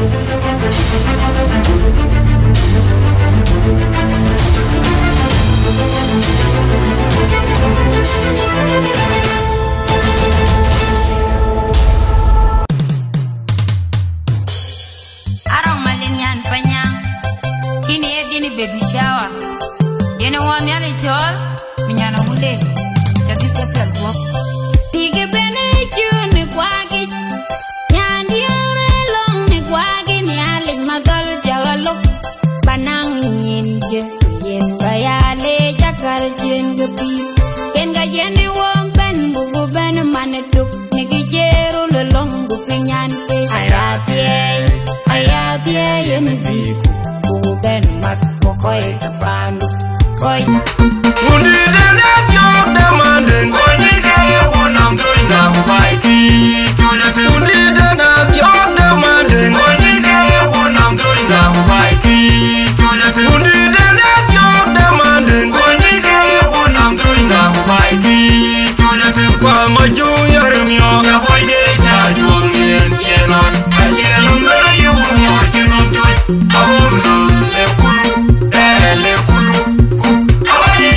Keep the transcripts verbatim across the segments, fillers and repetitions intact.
Arɔŋ Malin Nyan Panyaŋ, yïn ye dini baby shower. Yen ë wɔ Nhialic cɔɔl, mi nyan awunde, ca dhil ke piɛl guɔ̈p. Tik ë ben ë cun ë kuakic, nyan diëër ë lɔ̈ŋ në kuakic, Nhialic madhɔl cä ɣa lok, ba naŋ nyin jë, yen ba ya leec akäl ciëën ke pïïr. Yen ka ciɛn ë wok bɛ̈n, buku bɛ̈n man ë tuk, në kë cï röl ë lɔ̈ŋ, ku piny nyan ke. Aya thiëëi, aya thiëëi, yen bï ku, ku bɛ̈n mat, ku kɔc ke paandu, kɔc. Kundi dena jok de manden. Kundi dena jok de manden. Kundi dena jok de manden. Kwa ma ju yar mi o. Ya boy de cha juang yen chienon. A chienon bela yu mo chinum tuj. Awum no le kulu, eh, le kulu. Ku, awai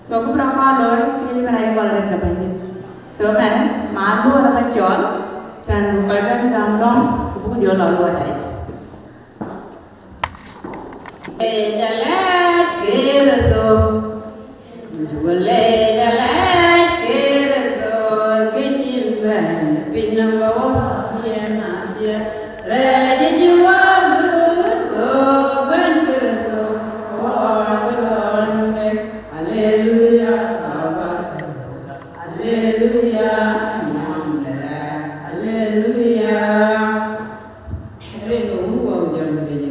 So, kë bï rɔt kɔn looi, ke cï bɛ̈n ayek gɔl arëët ke Bɛ̈nydït. So, mɛn, ma luɔɔr ë ba cɔl, tɛ̈n buk kɔc bɛ̈n gäm lɔ̈ŋ, ku buk jɔ lɔ luɔɔr daic. Leec alɛɛc Kërtho, leec alɛɛc Kërtho, kë cïn bɛ̈n piny nɔm ba wɔ yɛn adhiɛ. Rɛɛc ë cï wɔ luut, go bɛ̈n Kërtho, wɔ ke lɔn wek. Aleluya, Baba. Aleluya, Nyandɛ. Aleluya. Rin ke wun wɔ jɔn bɛ̈ny.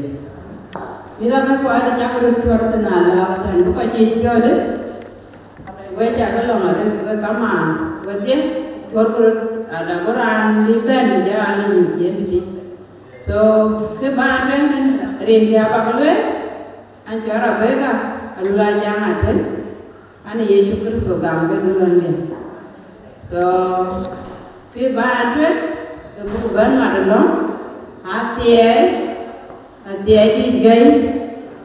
Mïth ake kuat cak röt cuɔr tënë Alau, cän bï kɔc yic thiɔ̈ɔ̈dë. We cak lɔ̈ŋ arëët, we kamaan, we dhiëth, cuɔrku röt, ada go raan lïï bɛ̈n, bï jɔ aa lïïm ciëën tïtï. So, kë bä tueŋ tën, rin kë abäk lueel, an cɔl Rebecca Alula Jaŋ Atem, an Yecu Kërtho gam ke duɔ̈ndiɛ̈. So, kë bä tueŋ, ke buk bɛ̈n mat ëlɔ̈ŋ, athiɛɛi, athiɛɛi dït gäi,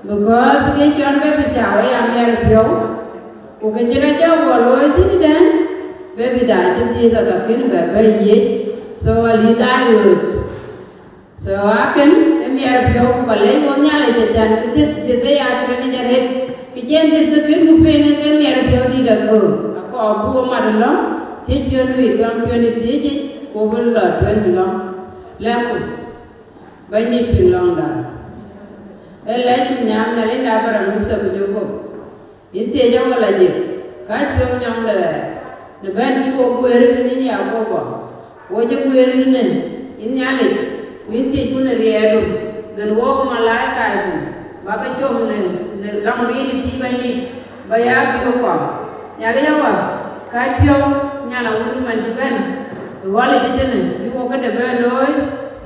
because kë cɔl baby shower aya miɛt piɔ̈u, ku kë cï rɔt jɔ guɔ looi thïn tɛ̈n, baby da cï dhiëëth aka kën bɛ bɛ̈i yiëc, so alï daai ɣööt. So akën ë miɛt piɔ̈u ku ka lɛc wɔ Nhialic ëtɛ̈n, kë dhiëth, dhiëth aya kërɛɛc arëët, kë cïn dhiëth ke kën ku piŋ ke miɛt piɔ̈u dït akööl, akɔɔr bï wɔ mat ëlɔ̈ŋ, thiëc piɔ̈ndu yic, gam piɔ̈ndu thiëc yic, ku bï lɔ tueŋ ëlɔ̈ŋ. Lɛ̈kku, Bɛ̈nydït piŋ lɔ̈ŋda. Ee lɛc ku nhiam Nhialic de Abraɣam, Yithok ku Jakop. Yïn thiëëc awala jek, kääc piɔ̈u nyɔŋ de ɣɛɛr, në bɛ̈n cï wo guëër tënë yïn Yakoba, wo cï guëër tënë yïn Nhialic, ku yïn thiëëcku në riɛɛrdu, gën wok malaikaku, bä ke com në, në lɔŋ dïït tïï Bɛ̈nydït, bä ya biöök kɔ̈u. Nhialic awa, kääc piɔ̈u nyan awun man cï bɛ̈n ë ɣɔ̈lic tënë, bï wo këde bɛ looi,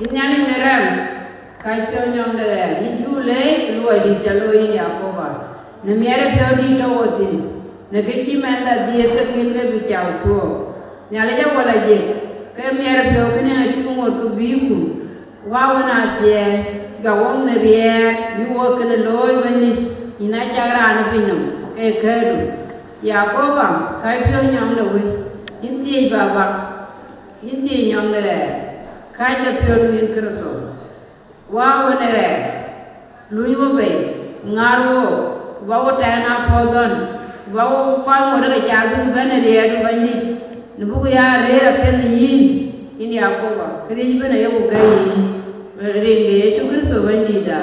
yïn Nhialic në rɛm. Kääc piɔ̈u nyɔŋ de ɣɛɛr, yïn cuk leec luɔi dït ca looi yïn Yakoba, në miɛt piɔ̈u dït tɔ̈ wo thïn, në kë cï mɛnhda dhiëëth ke kën ke bï cak tuɔɔk. Nhialic awala jek, ke miɛt piɔ̈u kënë acuk ŋot ke bïïku, Wä wën athiɛɛi, jɔ wok në riɛɛr, bï wok kënë looi Bɛ̈nydït, yïn acak raan ë piny nɔm, ke kɛ̈ɛ̈du. Yakoba, kääc piɔ̈u nyɔŋ de wëi, yïn thiëëc Baba, yïn thiëëc nyɔŋ de ɣɛɛr, kääc de piɔ̈u yïn Kërtho. Wä wën ë ɣɛɛr, luny wo bei, ŋaar wo, ku bä wo tɛ̈ɛ̈n apuɔth dhɔ̈n, ku bä wo kɔc ŋot ke caath bïk bɛ̈n ë riɛɛr ë Bɛ̈nydït, në buk ya rëër apiɛth ë yïn, yïn Yakoba, këriëëc ëbën ayeku gɛ̈i yïn, rin ke Yecu Kërtho Bɛ̈nydïtda.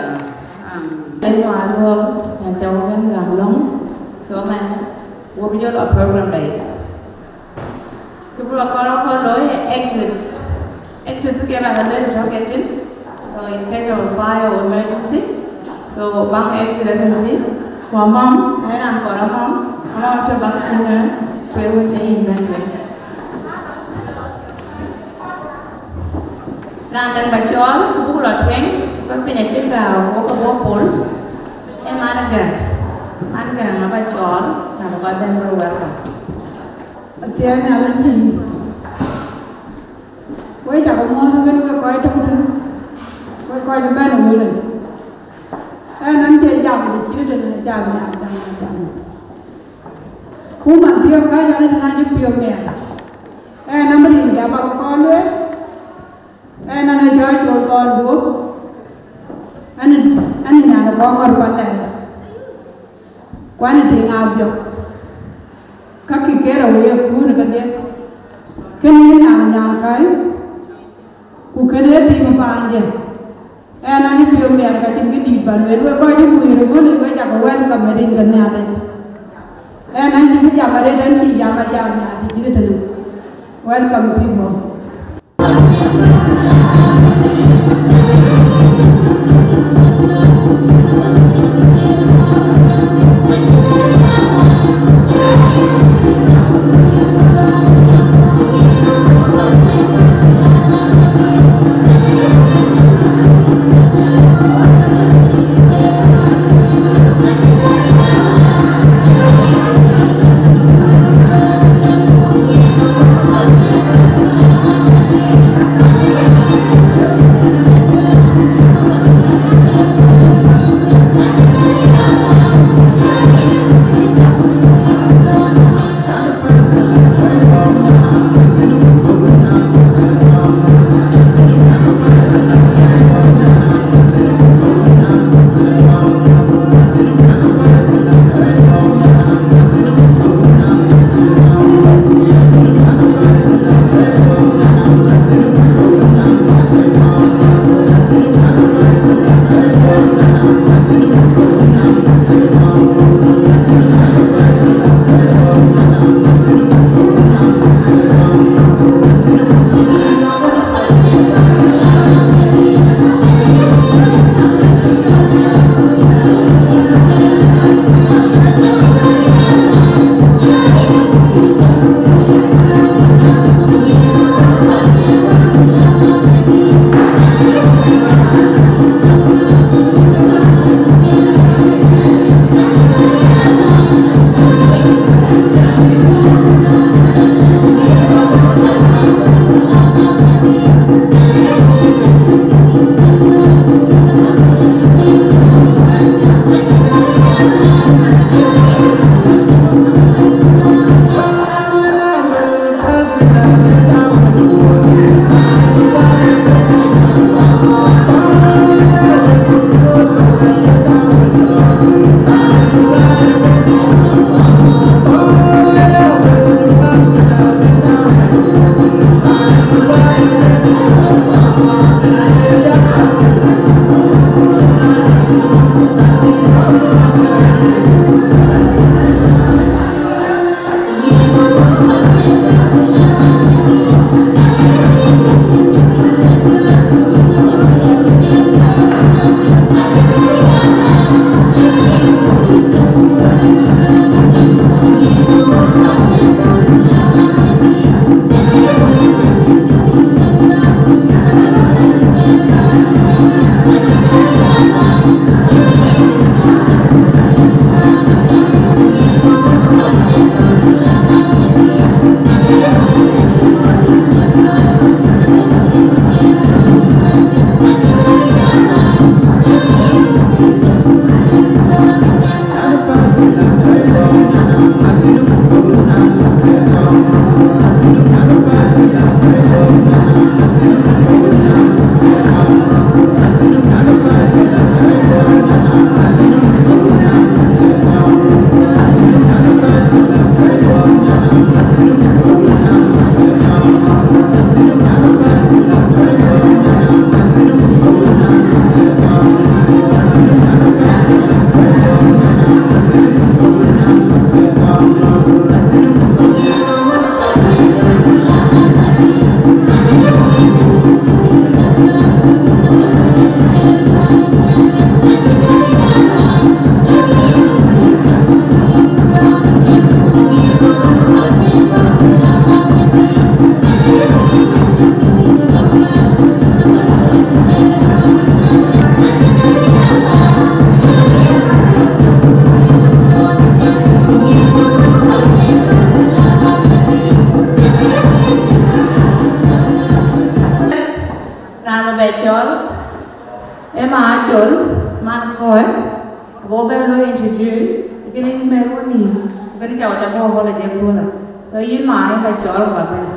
Amen. Ënɔɔnë, aluɔɔr, na cä wo bɛ̈n gäm lɔ̈ŋ, so man, wo bï jɔ lɔ program dai. Kë bï rɔt kɔn rɔt kɔn looi, exits. Exits ke ba ka lueel tɔ̈ ke thïn. So in case of a fire or emergency, so baŋ exit atɔ̈ thïn. Ku amam, na ye raan kɔɔr amam, amam atɔ̈ baŋ cïn, eh, kueer wën cä yïn bɛ̈n tueŋ. Raan dɛ̈ŋ ba cɔɔl, ku buk lɔ tueŋ, because piny acï gääu, wok abɔ̈ pol. Ee man Gäräŋ. Man Gäräŋ aba cɔɔl, na bï kɔc bɛ̈n bï welcome. Athiɛɛi Nhialic yïn. Wek cä ke muɔ̈ɔ̈th ëbën wek kɔc tök tënë, wek kɔc ëbɛ̈n ë wël. Ɣɛn, ɣɛn cie jam ku cït tënë, jam, jam, jam, jam. Ku man thiɔ̈k kääc ɣɔn ë tënë acï piɔ̈u miɛt. Ɣɛn, ɣɛn rin kë abä ke kɔn lueel. Ɣɛn, ɣɛn ë jɔ col thɔn duɔ̈p. Ɣɛn, ɣɛn ë nyan ë kɔn ŋɔ̈r pan lɛ̈k. Ku ɣɛn ë tiŋ adhiɔ̈k. Ka kï ker awëi ë kuun kedhie. Kënë ye nyan, nyan käi, ku kënë ye tiŋ paandiɛ̈. Ɣɛn acï piɔ̈u miɛt ka cïn kë dït bä lueel, wek kɔc cï guiir ë ɣööt, wek cä ke welcome rin ke Nhialic. Ɣɛn acï bï jam arëët, ɣɛn cï jam, ajam Nhialic cït tënë. Welcome people. Cɔl, ë ma Acol, man kɔc, ago bɛ lo introduce, kënë yï mɛr wä nïïm, kënë ca wä ca bɔ̈ holiday cooler. So yïn ma yïn ba cɔl ba bɛ̈n.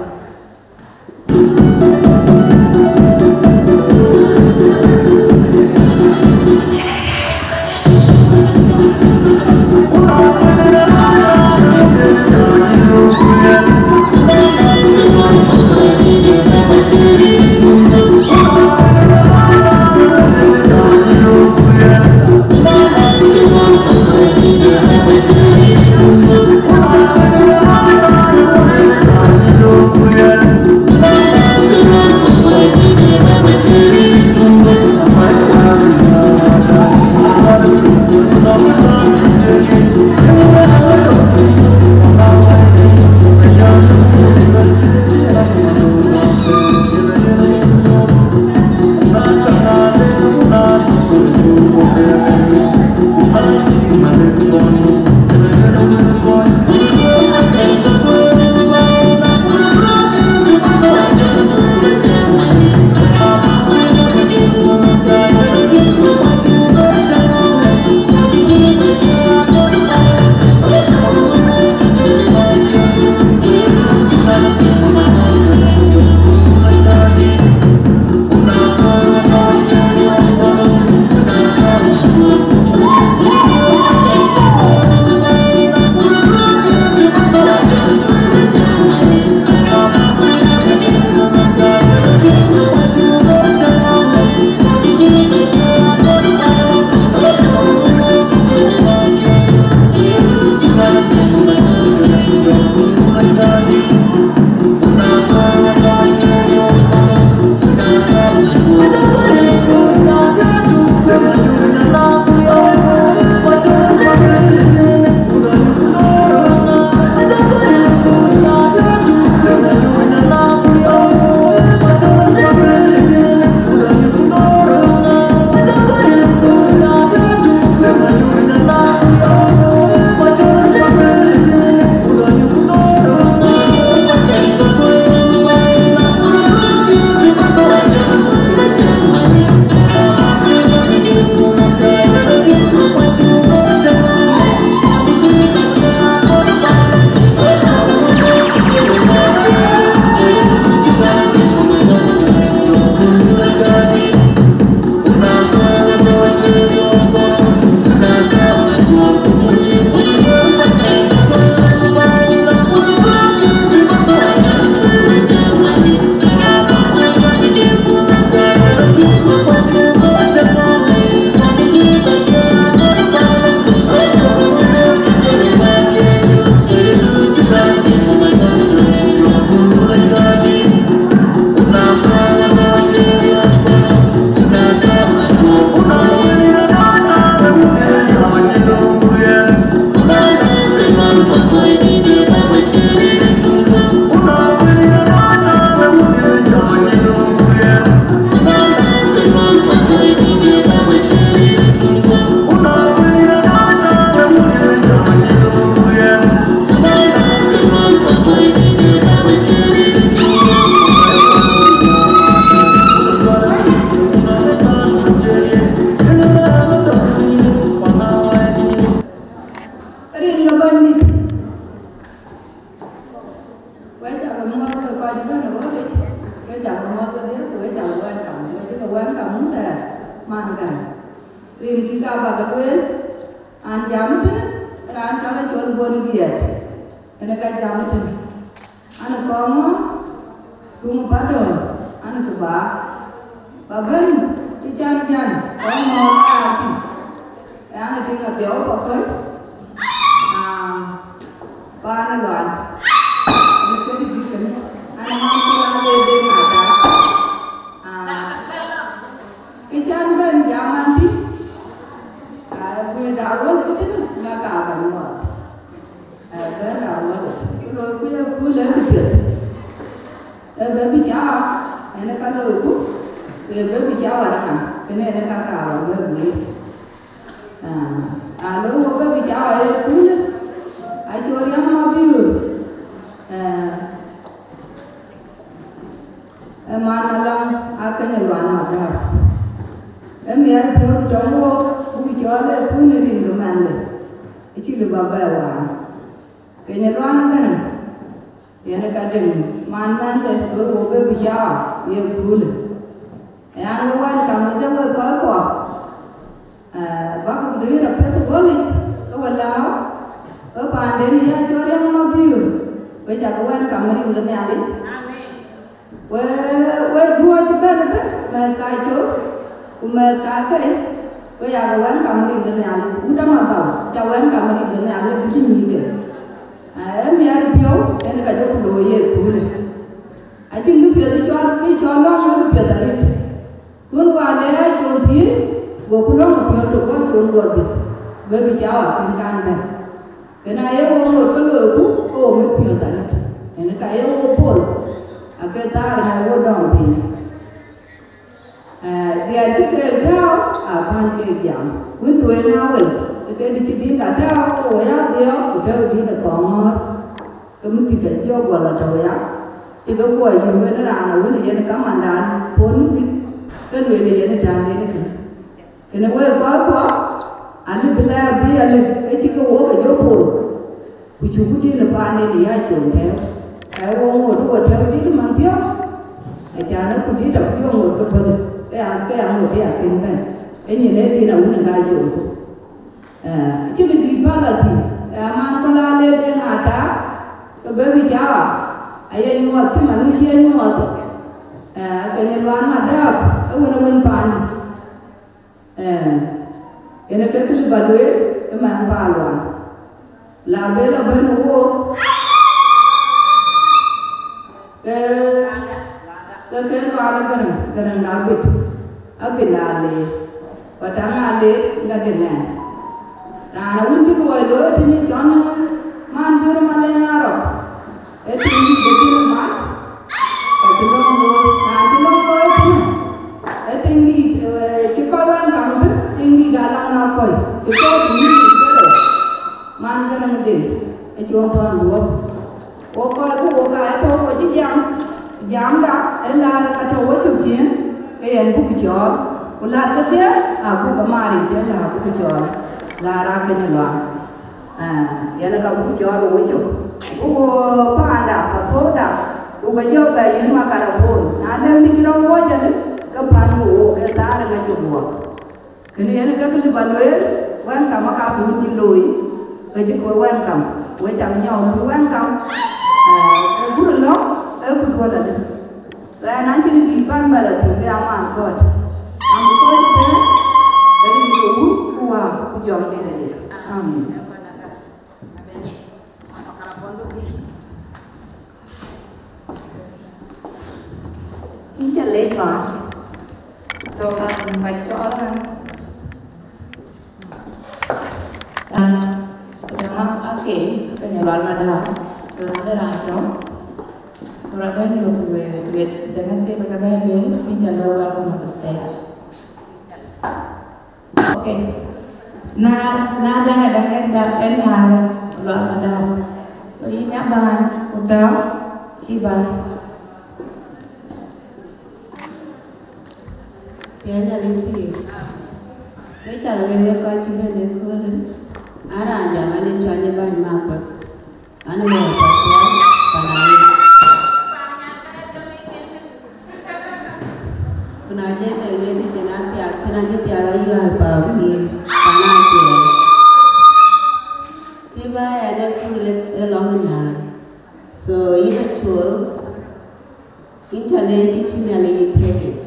Rin ke bɛ̈nydït, wek cä ke muɔ̈th ke kɔc ëbɛ̈n ë ɣööt yic, wek cä ke muɔ̈th wedhie, ku wek cä ke welcome, wek cï ke welcome wun thɛɛr man Gäräc. Rin kï ka bä ke lueel, an jam ëtënë, raan cä ke cɔl Bɔn Giɛɛt, ënë ka jam ëtënë. An kɔŋɔ tuŋ padɔn, an kë ba, ba bɛ̈n të can jan kɔŋɔ aa tïŋ. An tïŋ athiau ba kɔc, aa, paan ë luan, an këdï bï kënë, an man kë raan le ben ata. Aa, kë can bɛ̈n jam an tïŋ, aa, guiëëda wël ëtënë, ŋa ka bɛ̈n muɔɔth. Ë, bɛ̈n awär, ku loiku ye köölë kë piɛth. Ë baby shower, en ë ka loiku, ku ye baby shower ëna, kënë en ë ka ka wä bɛ guiir. Aa, alo wo baby shower ye köölë, acï riɛm ma bï ɣöt. Ë, ë man Malɔŋ, akënë luan Madhäp. Yɛn piɔ̈u tɔŋ wook, buk cɔɔl ë kun ë rin ke mɛnhde, acï lëu ba bɛ waan. Keny ë luan kënë, yen ka dëŋ man mɛnhde, wek wo bï bï caa ye kuulë. Ë an, we wɛn kam ë jɔ wek kɔc kuɔ, bäk rïïr apiɛth ë gɔlic, ke we lääu, ke paanden ya cɔl riɛm ma biur, we cak wɛn kam ë rin ke Nhialic. We, we juɔc ëbɛ̈n ëbɛ̈n, mɛ̈th ka col, ku mɛ̈th ka kei, we yak wɛn kam rin ke Nhialic, wut ama dhau, ca wɛn kam rin ke Nhialic, bï cï nyïïk ke. Ë miɛt piɔ̈u, en ka jɔku looi ye kuulë. Acïn kë piɛth cɔl, kë cɔl lɔ̈ŋ, kë piɛth arëët. Kun wäär le aa con thiëëc, goku lɔ̈ŋ ë piɔ̈u tök, ku acon guɔ dhiëth, bï bï caa wakïn kan bɛ̈n. Kënë aye wo ŋot ke loiku, ke wo mit piɔ̈ɔ̈th arëët. Ënë ka ye wo pol, ake thaar ŋa wo dɔm piny. Diɛt cï keek tääu, abän keek jam. Wën tueŋ aa wel, ke ke dï cï dïn la tääu, ke wo ya dhiɔɔk, ku tɛ̈u dïn ë kɔŋ ŋɔ̈ɔ̈r. Ke mïthï ke jɔ guɔ la tɔ̈u ya, cï ke guɔ yök wën raan awën yen kamandan puɔ̈n mïthï, ke lueel yen ë tɛ̈n yen kënë. Kënë wek kɔc kuɔ, alëu bï lɛ̈ɛ̈r bï alëu, ke cï ke wok ke jɔ pol, ku cuk dïn ë paanden ya col tɛ̈ɛ̈u. Ka ye wo ŋot wo tɛ̈u dït man thiɔ̈k, acan ku dït abï jɔ ŋot ke bɔ̈lë, ke ya, ke ya ŋot ya kën bɛ̈n. Ë nyin ë dïn awën ë ka col ku. Acïn dït bä la thïn, ë man kɔn aa le deŋ aa taar, ke baby shower aye nyuɔɔth cï man wën cï ye nyuɔɔth. Akënë luan madäp ë wën ë wën paandï. Yen ë kek lëu ba lueel ë man paan luan, la bë la bɛ̈n wook, ke, ke ke luan Gäräŋ, Gäräŋ Abit, Abit na leec, ku taŋ aa leec ŋa de nɛn. Raan awën cï luɔi looi tënë cɔn man Biöör Malɛŋ Arɔk, ee tiŋ dït de cïn mac, ka cï lɔ̈ŋ looi, raan cï lɔ̈ŋ looi tënë, ee tiŋ dït, ee, cï kɔc wɛn kam bï, tiŋ dït alaŋ aa kɔc, cï kɔc bï yïk kero, man Gäräŋ Deŋ, ee cuɔŋ thɔn luɔ̈p. Wo kɔc ku wo ka ë tɔ̈u wo cï jam, jamda ë laar ka tɔ̈u wo cök ciëën, ke yen buk cɔɔl, ku laar kedhie abuk ke maaric ë laar buk cɔɔl, laar aa kënë luaŋ. Yen ka buk cɔɔl wo cök. Ku wo paanda, ka thööda, ku ke jɔ bɛ yïn makarapon. Na lëu dï cï rɔt wo jël, ke pän ku wo ke thaar ŋa cï guɔ. Kënë yen ke lëu ba lueel, wɛn kam aka ku wun cï looi, ke cï kɔc wɛn kam, we cam nyɔɔk ku wɛn kam, ee, ku röt lɔ̈k, ee ku duɔl adï. Ɣɛn an cïn dït ban bɛ la thïn ke aman kɔc. Am kɔc ëbɛ̈n, ee rin ke wun ku wä ku jɔŋ dït adï. Amen. Inca lec ma. So, um, ba cɔɔl ɣɛn. Ah, jama, okay, ke Nyarwal Madam. So, na de raan tɔ̈. Ku raan bɛ̈n yök wek, wek, dengan tï bï ke bɛ̈n lueel, inca lɔ welcome on the stage. Okay. Na, na däŋ, däŋ, däŋ, en na Lual Madam. So yïn ya bäny, ku tɔ̈, kï bäny. Piɛny arït pïïr. Wek cak lëu wek kɔc cï bɛ̈n ëköölë. An raan jam an ë cɔny ë bäny Makuek. An ë yɔ̈ɔ̈k path thiɔ̈k pan Ayic. Ku na jël ë wëët cïn athiak, cïn acï thiak ayual pa pïïr pan Aciëëŋ. Kë bä ɛn ë kul ë lɔ̈ŋ ë nään. So yïn ë cuɔl, yïn ca leec kë cï Nhialic yï tiëëkic.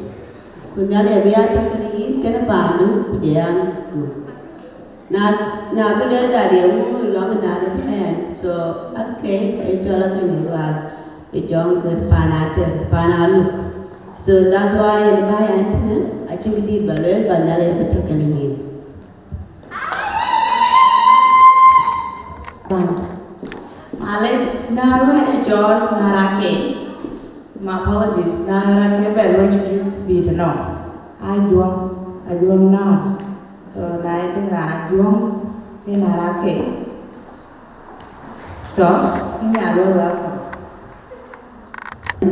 Ku Nhialic abï ya tɔ̈ kënë yïn, kënë paandu, ku jɔ ya ku. Na, na bï lueel that ye ŋu lɔ̈ŋ ë naan ë bɛ̈ɛ̈n, so, okay, ee cɔl akëc Lual, ë jɔŋ kën paan Ater, paan Aluk. So that's why yen bä ya tënë, acïn kë dït bä lueel, bä Nhialic bï tɔ̈ kënë yïn. Malec, na ruɛn ë cɔl na rake. My apologies. Na rake bɛ lo introduce bï tënɔ. Ajuɔŋ, Ajuɔŋ Naan. So na ye dï raan Ajuɔŋ, ke na rake. Tɔ, nya lo welcome.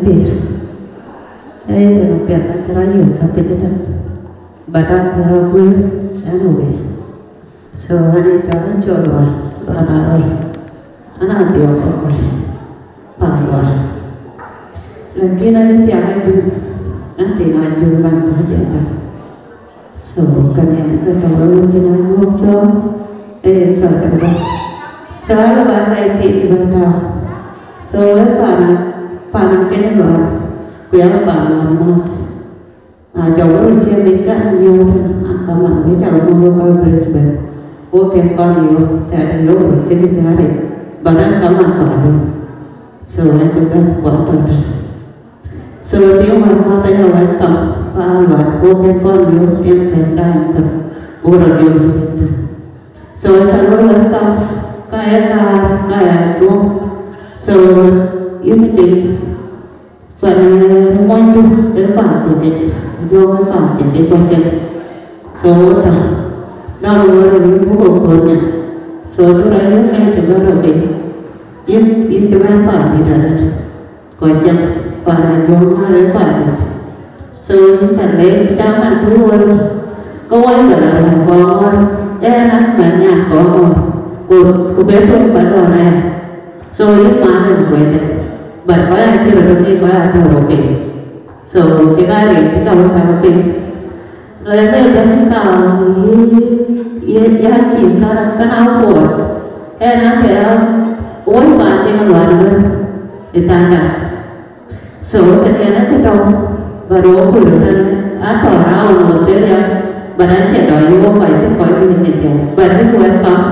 Pith. Ee, tënë piɛth acï rɔt yök thapic ëtën. But I'm very good anyway. So, ɣɛn ë cɔl Acol Lual, Lual Aroi. Ɣɛn aa dhiɔp ë kɔc pan Lual. Lakin ɣɛn ë thiaŋ Ajuɔŋ, ɣɛn tiŋ Ajuɔŋ man kɔc ë tök. So, kënë yen ke tɔ̈u ë wun cïn Ajuɔŋ cɔɔl, ee yen cɔl cak dɔ̈. So, ɣɛn ë ba lɛc thiin ë bɛ̈n tääu. So, ë pan, pan Kenya Lual, ku ya pan Lual mɔ̈th. Na cɔk wën cï mec ka an yöök tën, an kaman, wek cak muk wek kɔc Brisbane. Wok kën kɔn yöök, tɛ̈dë yöök röt cïn cï ɣa rec, but an kaman pandu. So an cï bɛ̈n kuat tɔ̈ tën. So tiŋ wën mäth aya welcome, pa Lual, wok kën kɔn yöök, tiŋ first time tën, wok röt yöök tën tën. So an cak wek welcome, ka ya naar, ka ya Ajuɔŋ. So yïn tiŋ, Pan, eh, monydu ë pan thiërdhïc, Ajuɔŋ ë pan thiërdhïc ku acïn. So, wota, nɔn wär yïn buk ë kööl nyan. So, du rɔt yïn ŋɛc cï bɛ̈n rɔt bei. Yïn, yïn cï bɛ̈n pan dït arëët. Ku acïn, pan Ajuɔŋ ŋär ë pan dït. So, yïn ca lɛc cï ca man ku wär. Ke wai bɛ la rɔt kɔɔr ŋɔ̈ɔ̈r. Ë na mɛn nyan kɔɔr ŋɔ̈ɔ̈r. Ku, ku bɛ tuɔ̈c pan dɔ̈ɔ̈r aya. So yïn man ë kuɛɛdë, but kɔc aa cï röt ë kɔc aa tɔ̈u röt piny. So kek aa riɛɛc cï ka wek tɔ̈u piny. So ë bɛ̈n bɛ̈n ë ka ye, ye, ya cïn ka, ka na wuɔɔt. Ë na ke ya woi pan piŋ Lual ëbɛ̈n ë thaŋda. So kënë yen ë kë tɔ̈u, but wok kuc röt tënë, aa tɔ̈u around Australia, but acie tɔ̈u yï wok kɔc cï kɔc wïc në jɛɛr, but yïn welcome.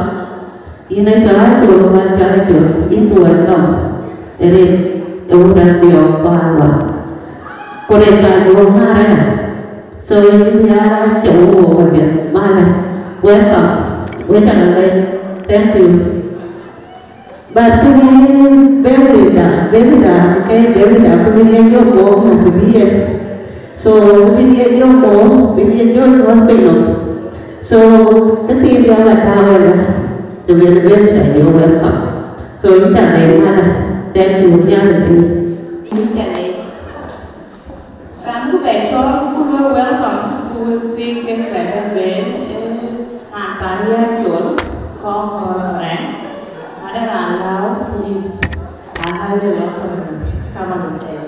Yïn acɔl Acol, wän cɔl Acol, yïn welcome. Rin ë wun an dhiɔp pan Lual. Ku rin ka Ajuɔŋ ŋär aya. So yïn ya cä wok wok apiɛth. Malë. Welcome. Wek cä lɛc. Thank you. But kë bï baby da, baby da, okay, baby da, kë bï ye jɔ mɔ̈ɔ̈m, kë bï ye. So, kë bï ye jɔ mɔ̈ɔ̈m, bï ye jɔ nyuɔ̈th piny nɔm. So, kë thiin bï a bä tääu ëlä, të bï baby da jɔ welcome. So, yïn cä lɛc, madam. Thank you, nhial ë thiin. Yïn cä lɛc. Raan bï bɛ cɔɔl, bï luɔi welcome, ku wël thiëëk yen bɛ bɛ bɛ̈ɛ̈i, ee, raan pan ya col, kɔn kɔn rɛn. Madam Raan Lääu, please, I highly welcome you. Come on the stage.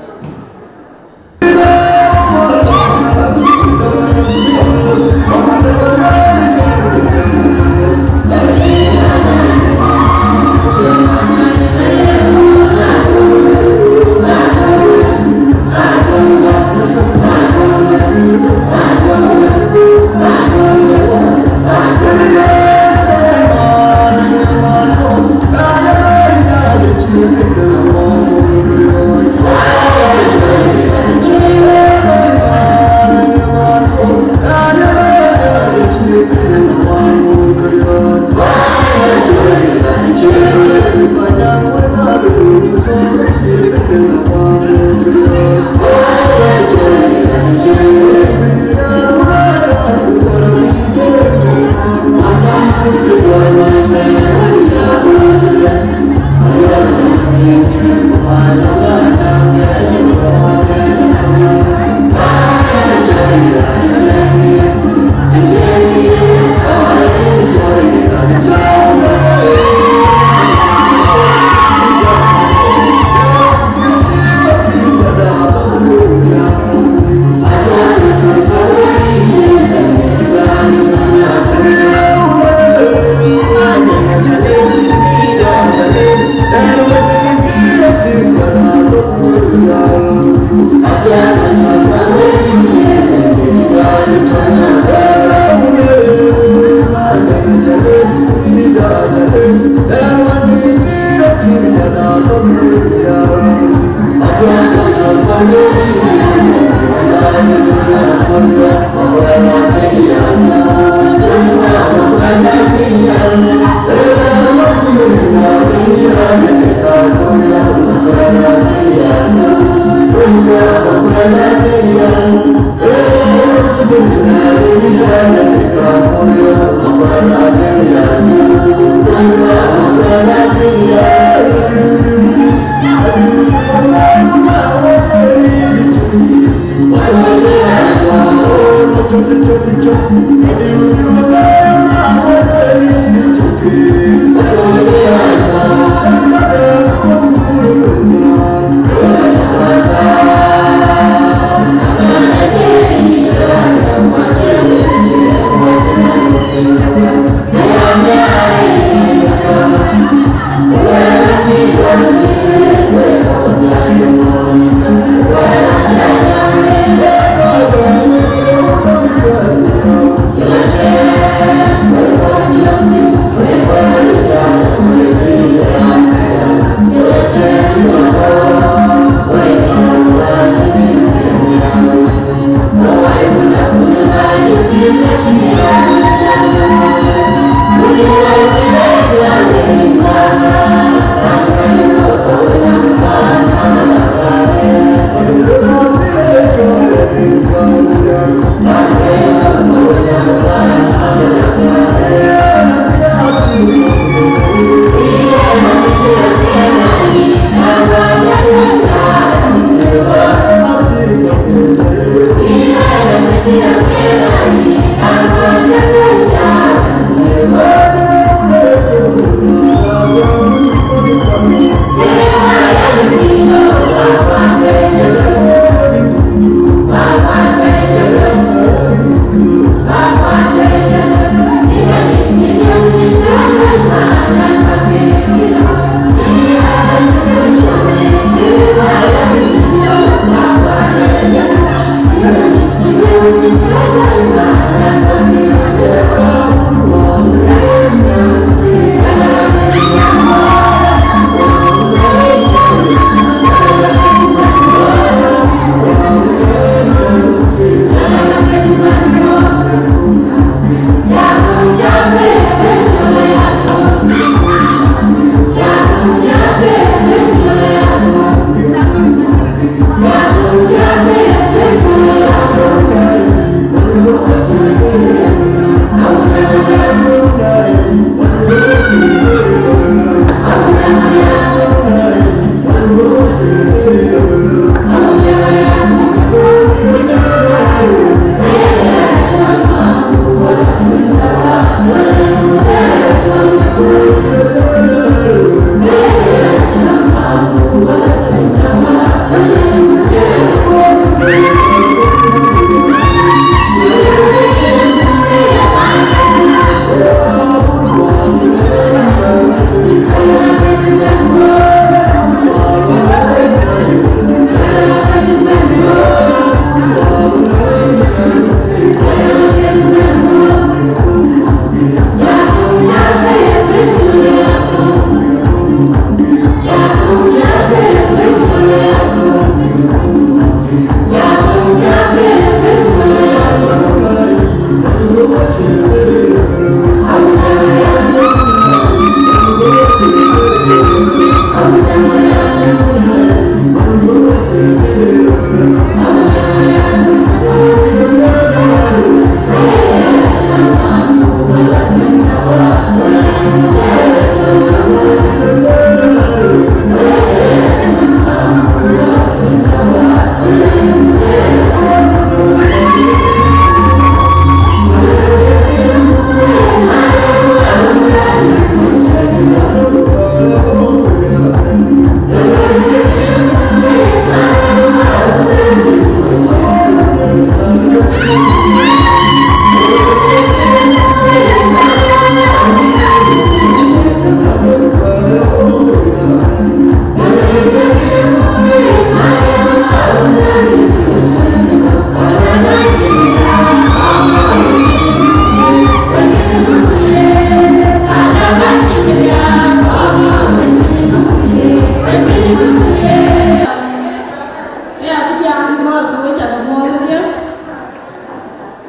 Ee, abï jam ë gɔ̈ɔ̈r ke we cä ke muɔ̈ɔ̈th ëdhie,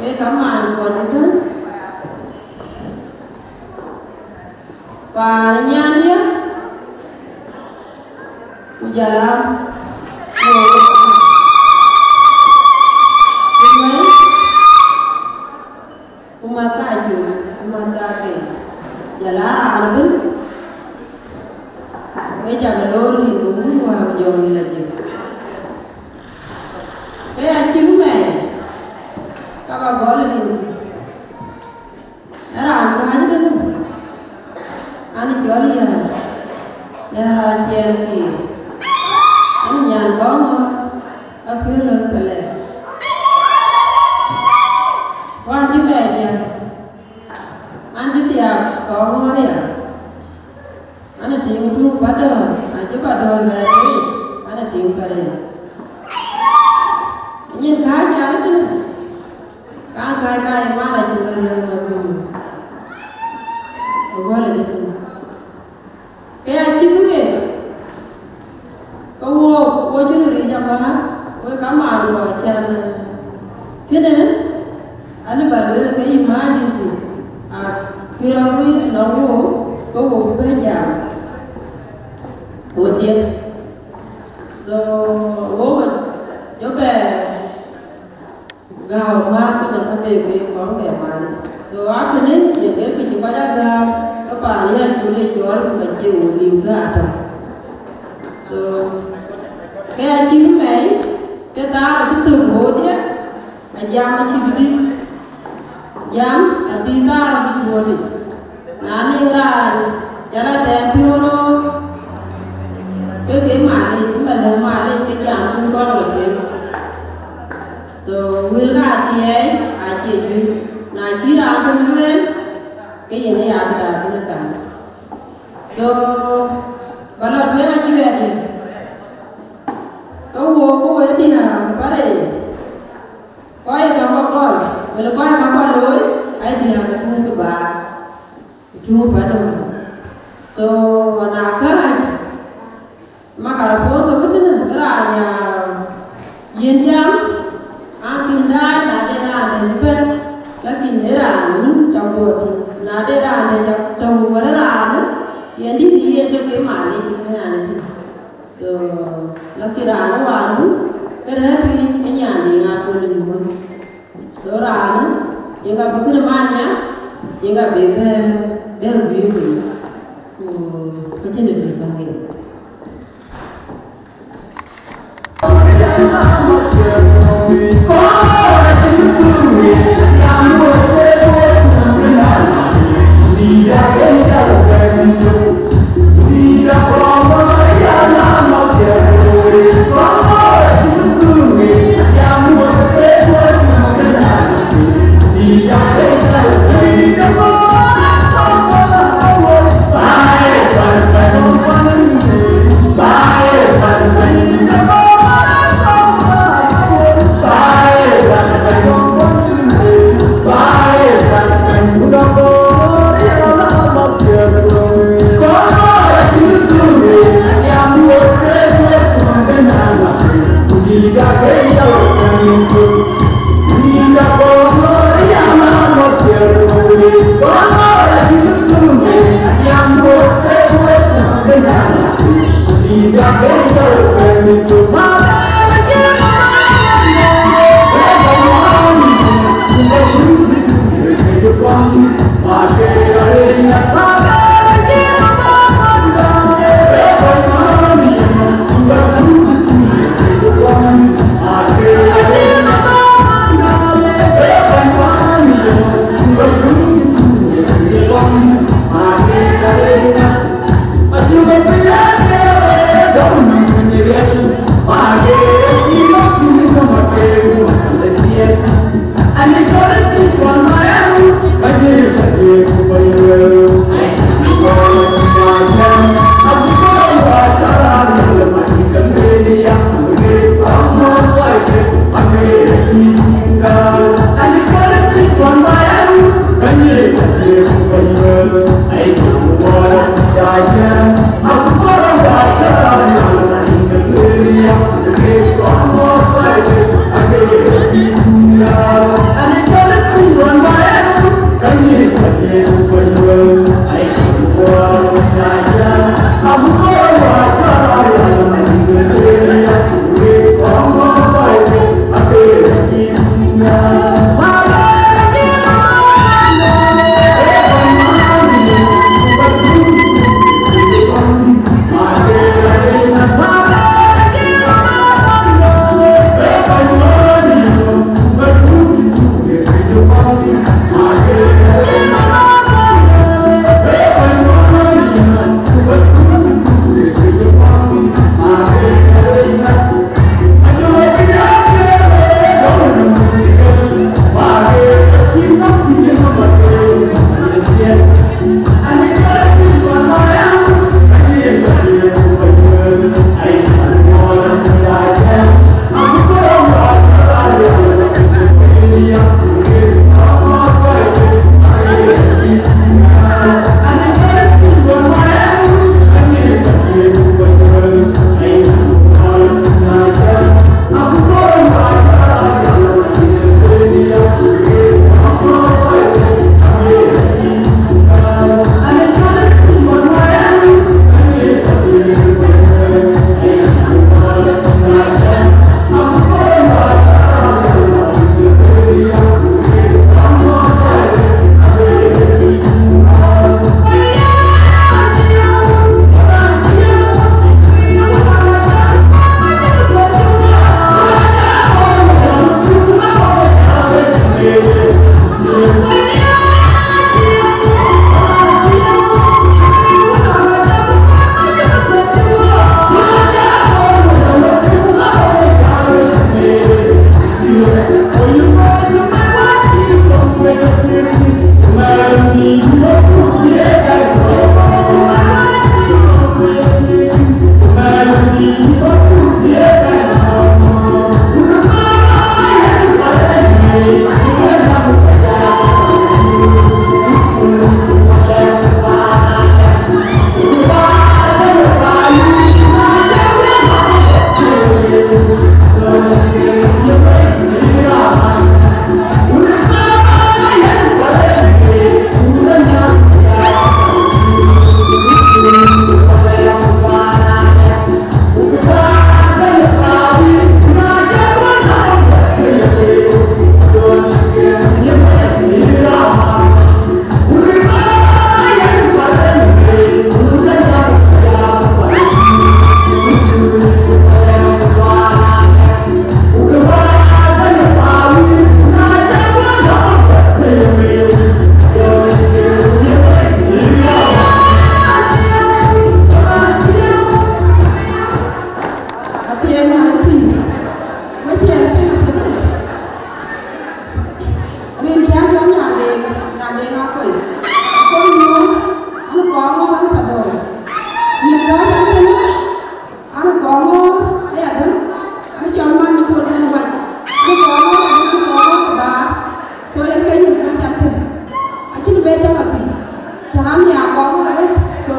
ee, ka man kɔn ëbɛ̈n. Paan ë nyandiɛ̈, ku jɔl a ku mäth ka cï, ku mäth ka ke, jɔl a raan ëbɛ̈n, we cä ke loor rin ku wun wäär ku jɔŋdït la jik. Ke ya cï mɛɛi, ka ba Agɔl rin. Ë raan kääc ëtënë, an cɔl ya, ya raan ciɛɛn kiir, an nyan kɔŋ ŋɔ̈ɔ̈r, apiöl lɔ pelek. Ku an cï bɛ jam, an cï thiaak kɔŋ ŋɔ̈ɔ̈r ya. An ë tiŋ tuŋ Padɔ̈ɔ̈r, acï Padɔ̈ɔ̈r bɛ tei, an ë tiŋ Pariŋ. Nyin kääc jal ëtënë, kaŋ kääc ka ye man acuk lɔ riɛm ë guur. Ë gɔl ë tënë. Ke ya cï bï ɣet, ke wook, wo cï ric amääth, wek kamaan kɔ̈k cän, kënë, Alë ba lueel ke emergency, a kë rɔt wïc nɔŋ wook, ke wo bï bɛ̈n jam wodhie. So, wok jɔ bɛ gääu määth kënë ka bek, bek kɔn bɛ man. So, akënë ye ke kë cï kɔc a gääu, ke paan ya col ye cɔɔl, ku ka cie wo lim ke atɔ̈. So, ke acï mɛi, ke thaar acï thök wodhie, ajam acï dït. Jam abï thaar abï cuɔ̈ɔ̈tic. Na nɔŋ raan ca la tɛɛm piɔ̈u röör, ke ke malec, ke malec, malec, ke jam kun kɔn la tueŋ. So, wël ka athiɛɛi acie juëc. Na cï raan döŋ lueel, ke yen ë ya bï daai bï në kan. So, ba la tueŋ ajuɛɛrdiɛ̈. Ke wo, ke we diäär ke Pariŋ, kɔc ë ka kɔ̈k gɔl, wël kɔc ë ka kɔ̈k looi, ai diäär ke tuŋ kë baar, tuŋ Padɔ̈ɔ̈r. So, na kääc, makar puɔ̈u thok ëtënë, ke raan ya yen jam, an kïn daai, na de raan de bɛ̈n, lakin ë raan wun ca guɔ tïŋ, na de raan de ca tɔ̈u wär raan, yen dït yen ke ke malec ke raan tïŋ. So, lakin raan wään, ke rɛ̈ɛ̈r piny ë nyan de ŋa kɔn ë nuɔ̈ɔ̈r. So, raan, yen ka bï kënë man nya, yen ka bï bɛ, bɛ guiir piny. Ku ka cïn ë bï bäk yen. Rin cä cɔl Nyandeng, Nyandeng Akɔi. Akɔi Nyuɔɔn, an Kɔŋɔɔr, an Padɔl. Nyin kääc an tënë, an Kɔŋɔɔr ayadäŋ, an cɔl man Bol Dɛn Wac. An Kɔŋɔɔr ayadäŋ, an Kɔŋɔɔr ku baar. So yen ke nyin kääc an tënë. Acïn be cä ka thïn. Cä raan ya Kɔŋɔɔr arëët. So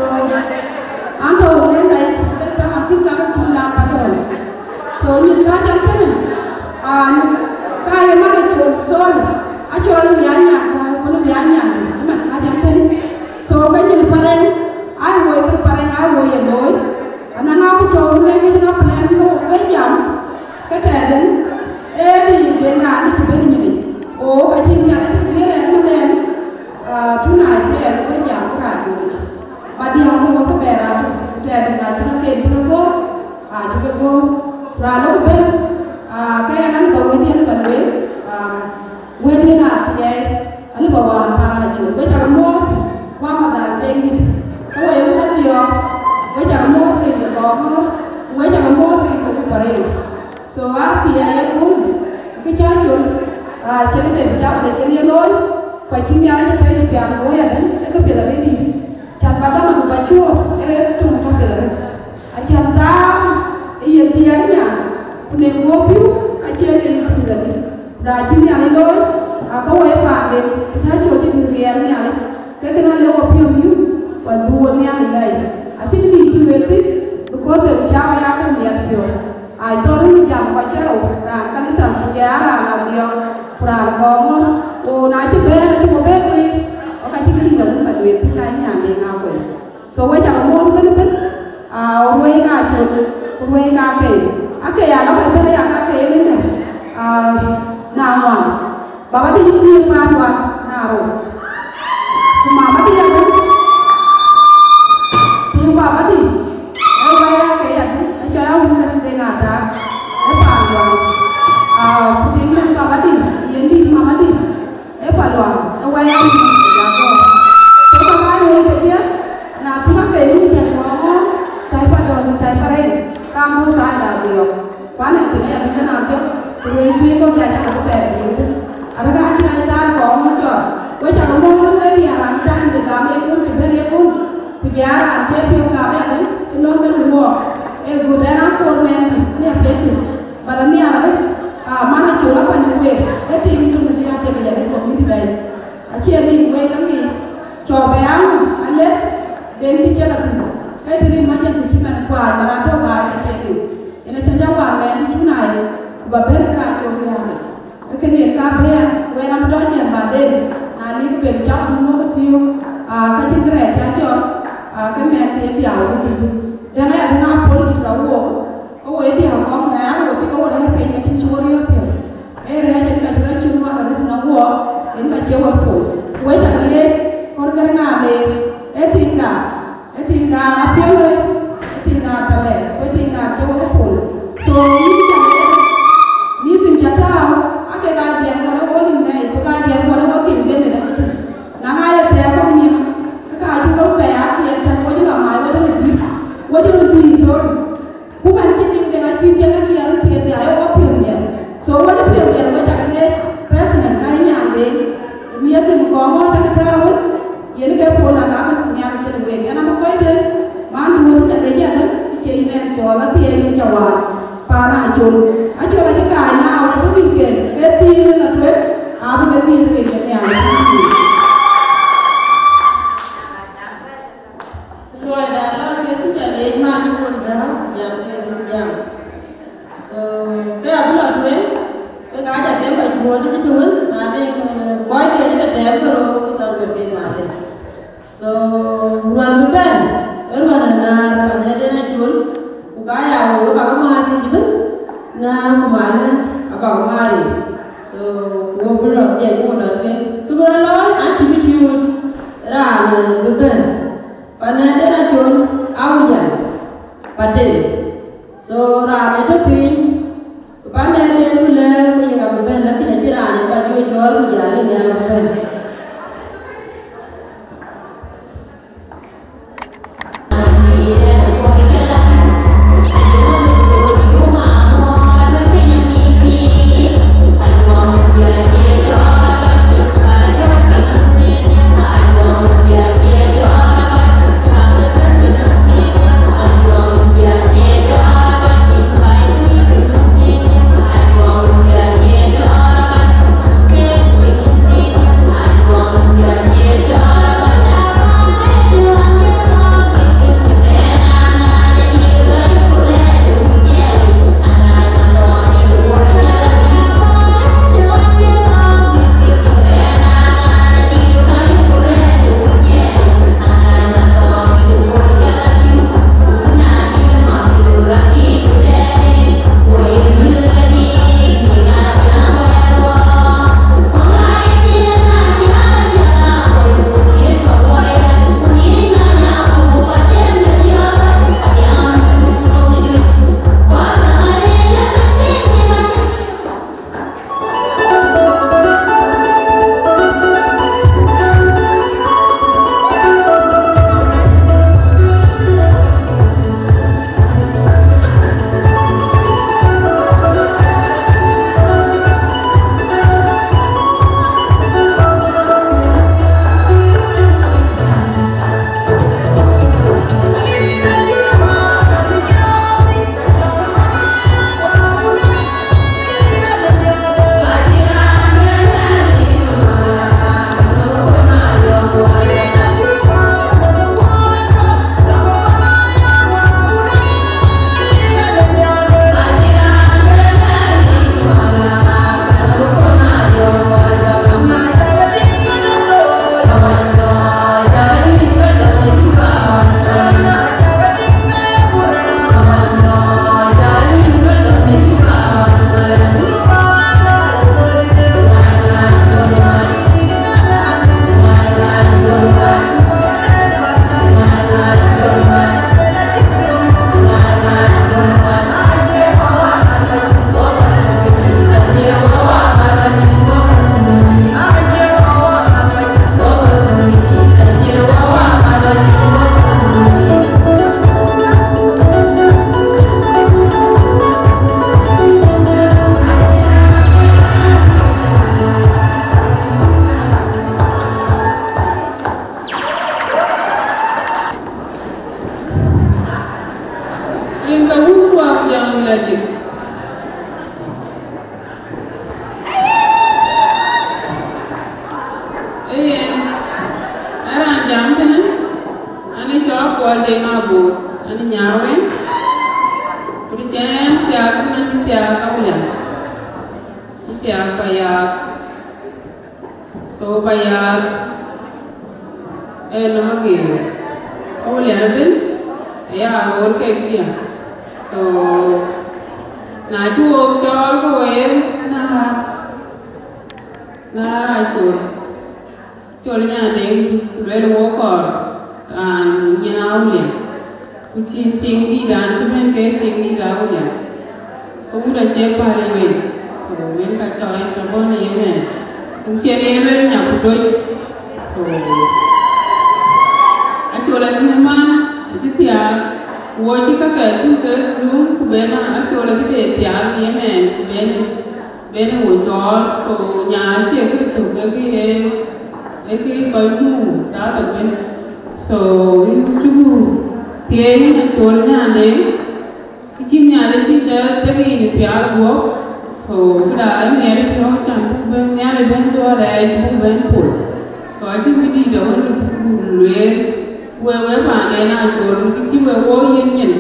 an tɔ̈u ɣɛn dai, cä raan thïn ka ke tuny raan Padɔl. So nyin kääc an tënë, an ka ye man acol, sorry, acol an bï a nyan kääc, ku an bï a nyan dït, cï man kääc an tënë. So ke nyin Pareng, ai woi kë Pareng, ai woi ye looi. Anaŋ a ku tɔ̈u wun ke cï na plan ke wok bɛ jam, ke tɛɛdɛn, ee dï den raan dï cï ben nyinic. O, ka cï Nhialic cï bï rɛɛr mëdɛn, ah, tun a cï ɛn bɛ jam kë raan cï wec. Ba diäär ke wok ke bɛ raan tök, ku tɛɛdɛn acï ka ken cï ke gɔ̈ɔ̈r, acï ke gɔ̈ɔ̈r. Raan lɔ ku ben, ah, ke ɛn an bä wëëtdiɛn bä lueel, ah, wëëtdiɛn athiɛɛi, an bä wään pan acol. We cak muɔɔth, wamathar Deŋdït, ke we ye wun adhiɔ̈ɔ̈k, we cak muɔɔth rin ke Kɔŋɔɔr, we cak muɔɔth rin ke ku Pareng. So athiɛɛi ye kum, ke cä col, ah, cïn de bï cak de cïn ye looi, ku acï Nhialic cï tëëc piath looi adï, ee ke piɛth arëët dïït. Can ba dhaman ba cuɔ̈ɔ̈r, ee töŋ tɔ̈ piɛth arëët. Acan thaar ë ye thiɛɛk nya, ku ne guɔ piu, acie ke yï piu dhali. Da cï Nhialic looi, aka woi paanden, ku cä col cï dhil riɛɛr Nhialic, ke kënë ale wɔ piɔ̈u yï, ku adhu wɔ Nhialic lɛi. Acïn dïït bï lueel thïn, because de ku cä wɔ ya ke miɛt piɔ̈u. Ai thɔɔr ë jam kɔc ke rou, raan kanitha, ku jɔ ya raan adhiɔ̈ɔ̈k, ku raan kɔɔŋ ŋɔ̈ɔ̈r, ku na cï bɛ̈ɛ̈r, acï ku bɛ̈ɛ̈r ŋic, aka cï këdït awun ka lueel thïn, ka nyan de ŋa kuec. So we cak muɔɔth ëbën ëbën, aa, ruëëi ka col, ku ruëëi ka kei. Akei alɔ kɔc bɛ̈n aya ka kei ëlënë, aa, na ŋuan. Baba dï cï thiëëk paan wan na rou. Ku mama dï abën. Thiëëk baba dï. Ee wai ake ya dï, ee cɔl a wun kërɛn de na taak. Ee paan wan. Aa, ku thiëëk mɛn baba dï, yen dï mama dï. Ee paan wan. Ë wɛ̈ɛ̈r ë Nhialic ë jam kɔ̈u. Ke kɔc aa luɔi kedhie, na thïn ake yïn cäi ŋɔɔŋ, cäi pa dɔ̈ɔ̈r, cäi pa rɛc, ka muk thaai la dhiɔp. Ku anɛn cïn aya bï kën a dhiɔp, ku luɔi kuiir kɔ̈k cä cä ke bɛ̈ɛ̈r bï thïn. Arëk acï ɣɛc thaar kɔɔr ŋö cɔl, we cä ke muɔ̈ɔ̈th ëbën wɛ̈t diäär raan cï taŋ de gam ye kun, cï bɛ̈n ye kun, ku jɛ raan cï piɔ̈u gam ya dɛ̈, cï lɔ̈ŋ kën wuɔɔk. Ee gut ɛn akoor mɛnhdi, ë apiɛth thïn. But anhiar arëët, aa, man acol akuany week, ee tim töŋ dï aa tek yɛn ë community dai. Acie nin wek ka ŋic, cɔk bɛ aŋu, unless den kï cï la thïn. Ke të emergency cï man kuaar, but atɔ̈ baai acie nin. Yen acä jɔ wan mɛn cï cu nai, ku ba bɛ̈n ke raan col riääk. Ee kënë yen ka bɛ̈ɛ̈r, ku yen abï dɔc jɛn baden, na lik ben cak du mɔ̈k thiëëu, aa, ka cïn kërɛɛc cä jɔt, aa, ke mɛn thiëëu dhiau arëët dït. Dɛ̈ŋ aya dɛ̈ŋ apology të la wook, ke wo ye diäär kɔ̈k, na ya wo tik ke wo rɛ̈ɛ̈r piny, ka cïn cï wo riɔ̈ɔ̈k piɔ̈u. Ee rɛ̈ɛ̈c en ka cï rɔt cïn wär arëët në wuɔɔk, en ka cie we pol. Ku we cä ke leec, kɔn kërë ŋa leec, ee tiŋda, ee tiŋda apiɛl wei, ee tiŋda apɛlɛ, ku ee tiŋda cie we ke pol. So, yïn cä leec, mïth cä tääu, ake ka diɛɛr kɔn ë wo lim nɛi, ku ka diɛɛr kɔn ë wo tim dhem ë däk ëtën. Na ŋa ye thɛɛr kɔ̈k miäk, ke ka cuk ke pɛɛi acie tɛ̈n, wo cï la mac, wo cï röt dït, wo cï röt dït, sorry. Ku man cï tim de acuït cïn acie röt piɛth ya, aye wo piɔ̈u nhial. So, wo cï piɔ̈u nhial, wo cä ke leec personal, ka ye nyanden, miɛth cïn kɔɔr ŋö cä ke tääu wën, yen ke pol aka ke ku nhial cïn week. Yen abï kɔc tën, man duööt cä leec adäŋ, cie yïn ɛn cɔɔl, athiɛɛi yïn cä waar, paan acol. Acol acï kaai na, abï mïthken, ke thiëër la tueŋ, abï ke dhiëëth rin ke nhial. Luɔi da lɔ piɛth cä leec man cï wun dääu, jam piɛth cïn jam. So, ke abï lɔ tueŋ, ke ka jɔ them ba cuɔɔt cï të wën, na de, eh, kɔc ke cï ke tɛɛm ke rou, ke ka luel ke maden. So, ruän bï bɛ̈n, ë ruän ë näär pan ë den acol, ku ka ya wek ë bak ë määr tïc ëbën, na ku manë abak ë määr yic. So, ku wo bï lɔ dhiɛc ku lɔ tueŋ. Kë bï rɔt looi, acï bï cï ɣöt raan, eh, bï bɛ̈n. Pan ë den acol, Awulian Patel. So, raan ë tɔ̈ piny, pan ë den ku lɛ̈ɛ̈r ku yek abï bɛ̈n, lakin acïn raan ë ba jɔ cɔɔl ku jal yïn ya bï bɛ̈n. Ë raan jam tënë, an ë cɔl Kuɔl Deŋ Abor, an ë Nyarweŋ. Ku të cïn ɛn thiaak tënë, an ë thiaak Awulian, an ë thiaak Payaak. So Payaak ee nɔm ageer, Awulian ëbën aya roor kek diɛ̈. So na cï wok cɔɔl, ku wek na, na raan col, col Nyandeŋ, ku lueel wok kɔɔr raan nyin Awulian, ku cïn tiŋ dït dan cï bɛ̈n ke tiŋ dït Awulian, ke wut acie päl ë wei. So wën ka cɔɔl tɔ bɔ̈ në yemɛn, ku cïn ye lueel nya ku toc. So acol acïn man acï thiaak, ku wɔ cï kakɛ cuk ke luŋ, ku ben acol acï be thiaak në yemɛn, ku ben ben ë wo cɔɔl. So nyan acie kë tök, ke kë ye, ee kë kɔc muk thaa tök ben. So yïn cuku thiëëc, yïn acol Nyandeŋ, kë cï Nhialic cï tɛ tek yïn pial guɔ̈p. So këda ë miɛt piɔ̈u can buk ben Nhialic ben dhuɔl ɛ buk ben pol. So acïn kë dït awën buk lueel, wek, wek paanden acol, kë cï wek wok yiën nyin.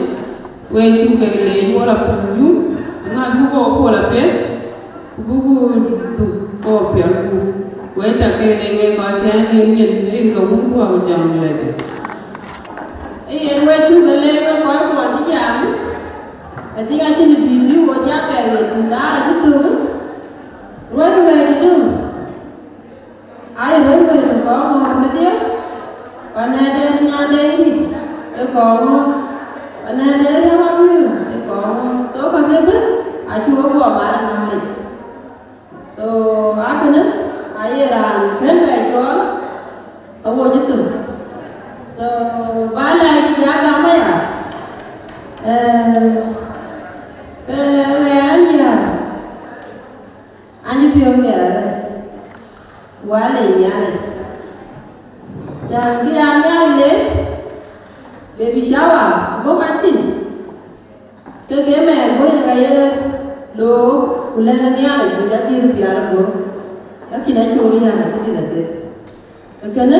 Wek cuk ke leec wok la pɔ̈l yum, ŋa buk wok pɔ̈l apiɛth, ku buk dhuk kɔɔr piɔl ku wek ca ke leec wek kɔc cɛn yen nyin rin ke wun kuɔɔk jɔŋ lɛ̈t. Ee yen wek cuk ke leec wek kɔc kuɔn cï jam, I think acïn dït bï wok jam bɛ ɣet ku naar acï thök. Ruɔ̈c wɛ̈ɛ̈t ë döŋ. Ai, wël wël të kɔŋ ŋɔ̈ɔ̈r kedhie, panɛ̈den Nyandeŋ dït ë kɔŋ ŋɔ̈ɔ̈r, panɛ̈den Riɛm Abiöör ë kɔŋ ŋɔ̈ɔ̈r. So kakë bën acuk ke guɔ mar ë Nhialic. So akënë aye raan kën bɛ cɔɔl, ke wo cï thök. So ba lɛɛc dït ya gam aya, ee, ke ɣɛɛr an, ya, an cï piɔ̈u miɛt arëët. Wal ë Nhialic. Can kë ya Nhialic le baby shower bɔ̈ ka thïn, ke ke mɛɛr bɔ̈ ye ka ye look, ku lɛ̈ŋ ë Nhialic, ku ca dhil pial ë guɔ̈p. Lakin acol riääk acï dhil apiɛth. Ë kënë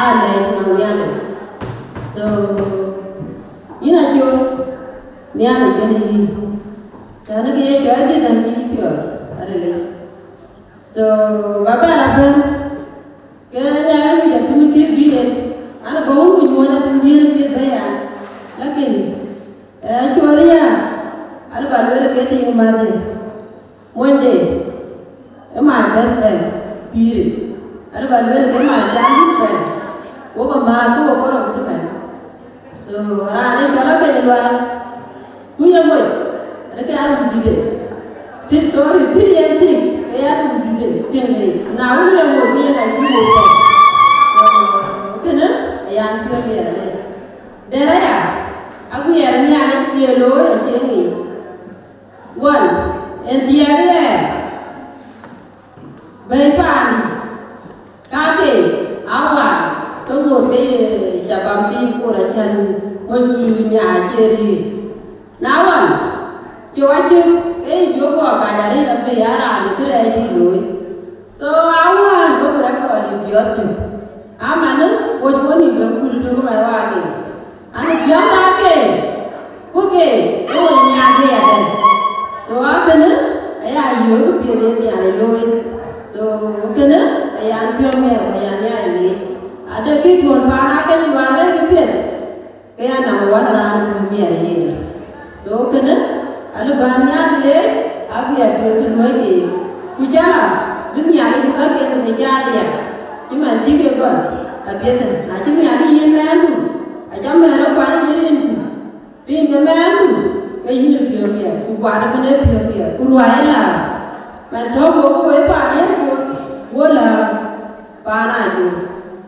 aa lɛɛc nɔŋ Nhialic. So yïn acol, Nhialic kënë yïn. Can kë ye cɔɔl dhil acï piɔl arëlic. So ba bɛ̈n abɛ̈n, ke ŋɛk ajuëc atïm kë bï yen, an, bä wun ku nyuɔɔc atïm bï yen kë bɛ̈i an. Lakin, eh, acol riääk, an, bä lueel ke tiŋ mäthdiɛ̈. Monyde, ë my best friend, pïïric. An, bä lueel ke my childhood friend. Wo bä määth, ke wo kɔɔr agut ëmɛn. So raan ë cɔl Akeny Lual, ku ye moc, ade ke an wudhide. Ti, sorry, ti yen tik, ke an wudhide, tiŋ de. Na wun ye moc, ku ye ŋa cï moc kɔn. So kënë ayan piɔ̈u miɛt arëët. Dɛ̈t aya, aguiɛɛr Nhialic ye looi acie ŋic. Wan, en dhiɛɛk ɣɛɛr. Bɛ̈i paandï, kakë aa waar, ke ŋoot ke ye shabab thiin koor acän, moc ku nyaai cie riir. Na wan, cï wa cök, ke yï jɔ guɔ kac arëët abï aa raan ë kërɛɛcdït looi. So aa wään ke ku ya kɔɔr yï biɔt cök. Amanë, wo cï wo nïïm bɛ̈n kut tök ëmɛn waakë. An, biɔ̈ŋ da ke, ku ke, ke wo nyaai ke ya bɛ̈n. So akënë aya yï wek piɛth ë Nhialic looi. So kënë aya piɔ̈u miɛt ku aya Nhialic leec. Ade kë tuɔ̈l paan Akeny Lual ke kë piɛth, ke ya number one raan piɔ̈u miɛt ë yen. So kënë alë bä Nhialic leec, aguiɛɛr piɔ̈u cï luɔ̈i keek. Ku cä la bï Nhialic bï käkken bï ke jaath aya, cï man cï ke gɔl, ka piɛth. Na cï Nhialic yiën mɛɛndu, aca mɛɛn rɔt kuany ë rindu, rin ke mɛɛndu, ke yïn ë piɔ̈u miɛt, ku guat ëbën ë piɔ̈u miɛt, ku ruai ë lääu. Man tɔ̈u wok ke wek paan ë Acol, wo lääu. Paan Acol.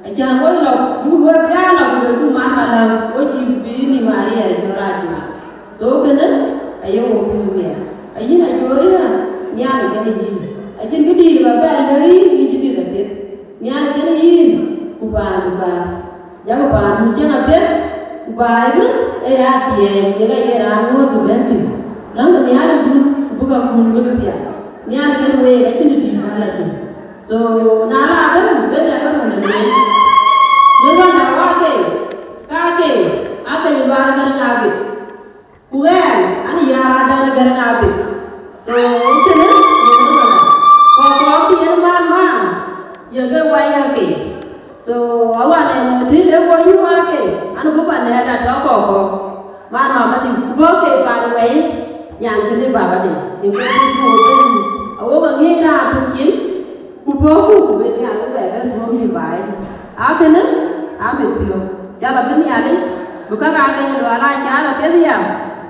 Acän wok lɔ, buk wek piaar lɔ, ku luelku man maläŋ, wo cï bï nïm ariɛɛr ë cɔl Acol. So kënë aye wok piɔ̈u miɛt. Ayïn Acol riääk, Nhialic kenë yïn. Acïn këdïït bä bɛ lëk yïn, yïn cï dhil apiɛth. Nhialic kenë yïn, ku paandu bä. Jakï paandu cieŋ apiɛth, ku bä ëbën ë ya thiɛɛc, ye ka ye raan ŋuɔ̈ɔ̈th bï bɛ̈n thïn. Läŋkï Nhialicdun, ku bï kakun bïk piath. Nhialic kenë week acïn dïït bä la thïn. So na la bɛ̈n, wek aa ke röt Ku bä nɛ̈ɛ̈t atɔ̈ kɔ̈k kɔ̈k, man mama dï, ku bɔ̈ ke paan wɛ̈i, nyan kënë baba dï, në kë cï ku bɛ̈n. Awok aŋic raan tök cin, ku bɔ̈ ku, ku bï Nhialic bɛ bɛ̈n tuɔ̈ɔ̈m yï baai. Akënë, amit piɔ̈u. Jal abï Nhialic, bï käk aa geny lual aa jal apiɛth ya,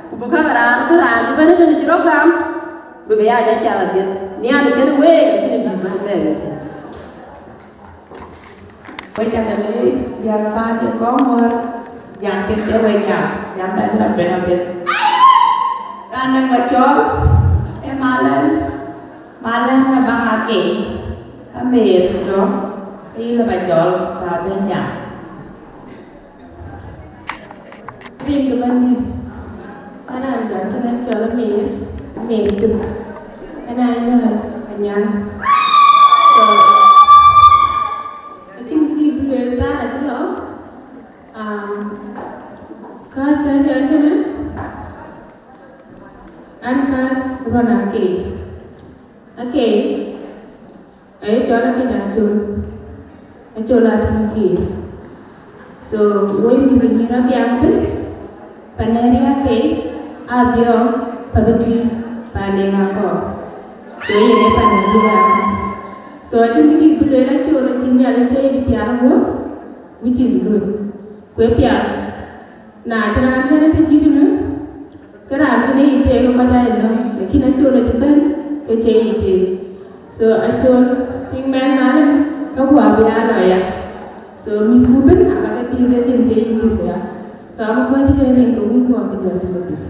ku bï käk raan bï raan bï bɛ̈n tënë cï rɔt gam, bï ke ya jal apiɛth. Nhialic kënë week acïn dït bä bɛ̈ɛ̈r. Wek cä ke leec, diäär paan ye kɔŋ ŋɔ̈ɔ̈r, jam piɛth ke wek jam, jam bɛ bï la ben apiɛth. Raan dɛ̈ ba cɔl, ee Malɛn, Malɛn ë baŋ akei, amer tɔ̈, ke yïn lë ba cɔl, ba ben jam. Rin ke Bɛ̈nydït, ënɔɔnë jam kënë cɔl Amer, Amer Duk. Ënɔɔnë Anyar. So, acïn kë dït bï lueel thaar acï lɔ. Um, kääc, kääc ɣɛn kënë, an kääc ruɔ̈n akei. Akei, aye cɔl akëc acol, acol atïŋ kiir. So, woi mïth ke nyïïr apiaŋ ëbën, panɛ̈ri akei, abiɔɔk, pabïtï, pandeŋ akɔɔr. So, yen ee panɛ̈ri akei. So, acïn kë dït bï lueel acol acïn Nhialic tëëc pial guöp, which is good. Kue pial, na cï raan bɛ̈n ë tëcït ënë, ke raan kënë yic teek ë kɔc aa lɔ̈ŋ, lakin acol acï bɛ̈n ke cie yic teek. So acol tiŋ mɛn malën ke guɔ bï aa lɔ ya. So mïthku bën aba ke dhil ke dhil cie yic dhil ya. So amakɔc cï tënë rin ke wun kuɔ ke jɔl dhil dhil.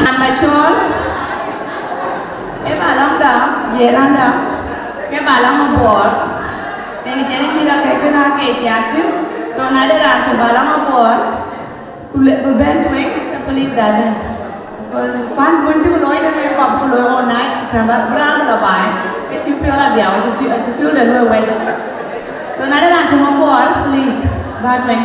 An ba cɔɔl, ë ba lɔŋda, jeranda, ke ba lɔŋ Abuɔɔr. Yen jɛn ë mïth akɛ̈k kën aa keek thiaak thïn. So na de raan tök ba lɔŋ Abuɔɔr, ku le, ku bɛ̈n tueŋ, ke please da bɛ̈n. Because pan bun cï ku looi tënë kɔp ku looi all night, tɛ̈n ba, bï raan bï lɔ baai, ke cï piɔl adhiau, acï fi-, acï field de luɔi waste. So na de raan tök Abuɔɔr, please, ba tueŋ.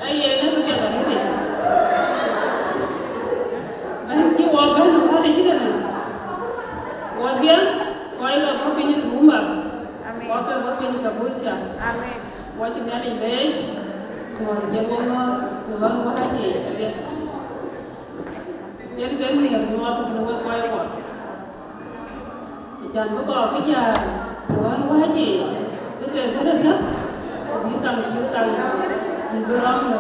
Aye, në kë piɛth arëët. Bɛ̈ny cï wɔ bɛ̈n ë wäl ë cï kënë. Wɔdhia, kɔc ke bɔ̈ piny ë Tuumba. Amen. Kɔc ke bɔ̈ piny ke Bulsha. Amen. Wɔ cï Nhialic leec, ku wɔ cï wɔ ŋɔ̈ɔ̈th në ɣän wäär cï kedhie. Yen ke nhiëër nyuɔɔth kënë wek kɔc kuɔ. Acan bï kɔc kë jäl, ku ɣän wäär cï, bï ke kë röt yök. Rɔm lɔ,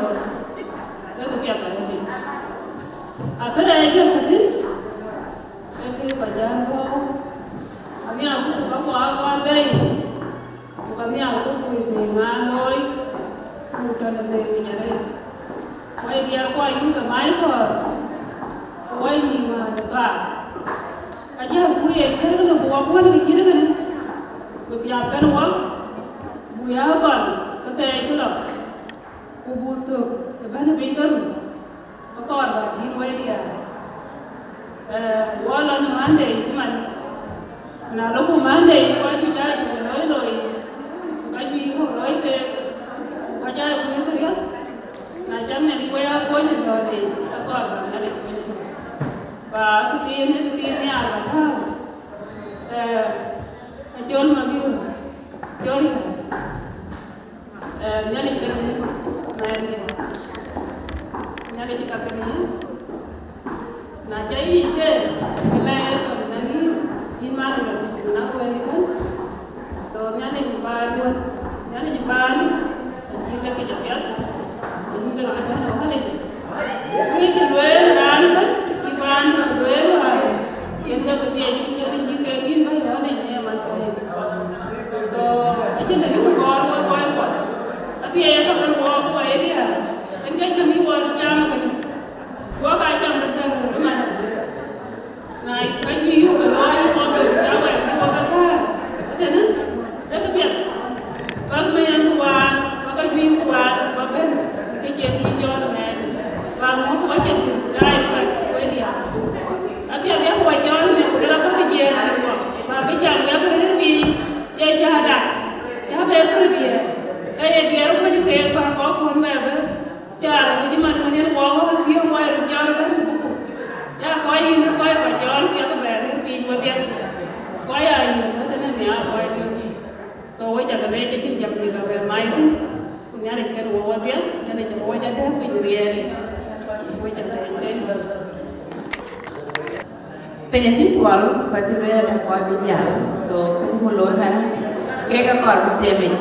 ee kë piɛth arëëtic. Akërɛɛc jël kë thïn, ee kë kɔc jäl gɔ̈ɔ̈r. Anhiaar ku ka kuak gɔ̈ɔ̈r bei, ku ka nhiaar ku kuc dhëëŋ aa looi, ku tɔ̈ në dhëëŋ yic arëët. Wai diɛɛr kuɔ yïn ke mac kɔ̈ɔ̈r, ku wai nïïm aa në thaar. Ajäl ku ye ciɛ̈t kënë, ku wak wän kë cït kënë, bï piath kɛn wak, buk ya gɔl ke thɛɛr cï lɔ, ku buk thök ëbɛ̈n piny ke run, ke kɔɔr bä tïŋ wai diäär. Eh, wɔ lɔ në Monday cï man, ku na lɔ ku Monday, ku acï cä cuk looi looi, ku ka juëc kɔ̈k looi keek, ku ka cä kuc këriëth, na cä Nhialic wek aa kuɔny ë dɔ̈ɔ̈r yic, ke kɔɔr bä Nhialic kuɔny. Ba këthiin, këthiin nhiaar ba tääu. Eh, acɔl Mabior, cɔl yïn. Eh, Nhialic kenë yïn, mɛɛndiɛ̈. Nhialic ka kenë yïn. Na cä yï yic ke, ke lɛɛr ë tɔ̈ në yïn, yïn man ë rɔt na ruɛɛi ëbɛ̈n. So, Nhialic bä luɔ̈th, Nhialic bä luɔ̈th, acï ke kec apiɛth, acï ke ke bɛ̈n ë wälëc. Kë cï lueel raan ëbɛ̈n, cï bä lueel wäär, yen ke ke thiëëc, cï cïn cï ke kïn bɛ̈n ë wälëc në ye man ke. So, acïn të yïn kɔɔr wek kɔc kuɔ. Athiɛɛi ë tɔ̈ kën wɔɔk ku wɛɛi diäär, yen ke cïn yï wɔɔk cam ë kënë. Wɔɔk aa cam ë thɛɛr ë man. Na ka juëc yök ë lɔ yï wɔɔk ke cä wɛɛi cï wɔɔk ke thäär. Ëtënë, ee kë piɛth. Bäk mɛɛn ku waan, bäk ka juëc ku waan, bä bɛ̈n, ke cïn kë cɔɔl ë mɛɛn. Bäk mɔ̈k ku acïn thïn, daai bï ka wek diäär. Apiɛth yak wa cɔɔl ëmɛ ku lëk abäk jiëër ë kuɔ, bä bï jam yak rëër piny, ye cääda, cä bɛ thïr diëër, ke ye diëër kuöc keek bä kɔk kuön bɛ bï caar, ku cï man wën yen wɔ wäl thiëëŋ wɔ ye röt jɔl ëbɛ̈n ku buku. Ya kɔc yïn röt kɔc wa cɔɔl ku yak bɛ rëër piny wedhie. Kɔc aa yïn wëtënë nhiaar kɔc tök. So, wek cä ke leec, acïn jam dït bä bɛ mac thïn, ku Nhialic kën wɔ wɔdhie, Nhialic wɔ jɔ dɛ̈ɛ̈p piny riɛɛl, wek cä leec, thank you. Piny acï tuɔl, ku acï lueel ënë kɔc bï jäl, so, kën ku looi ënë, kek akɔɔr bï them yic.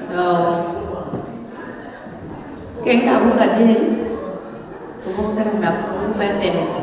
So, kek na buk adï, ku buk kënë nɔm, ku buk bɛ̈n them yic.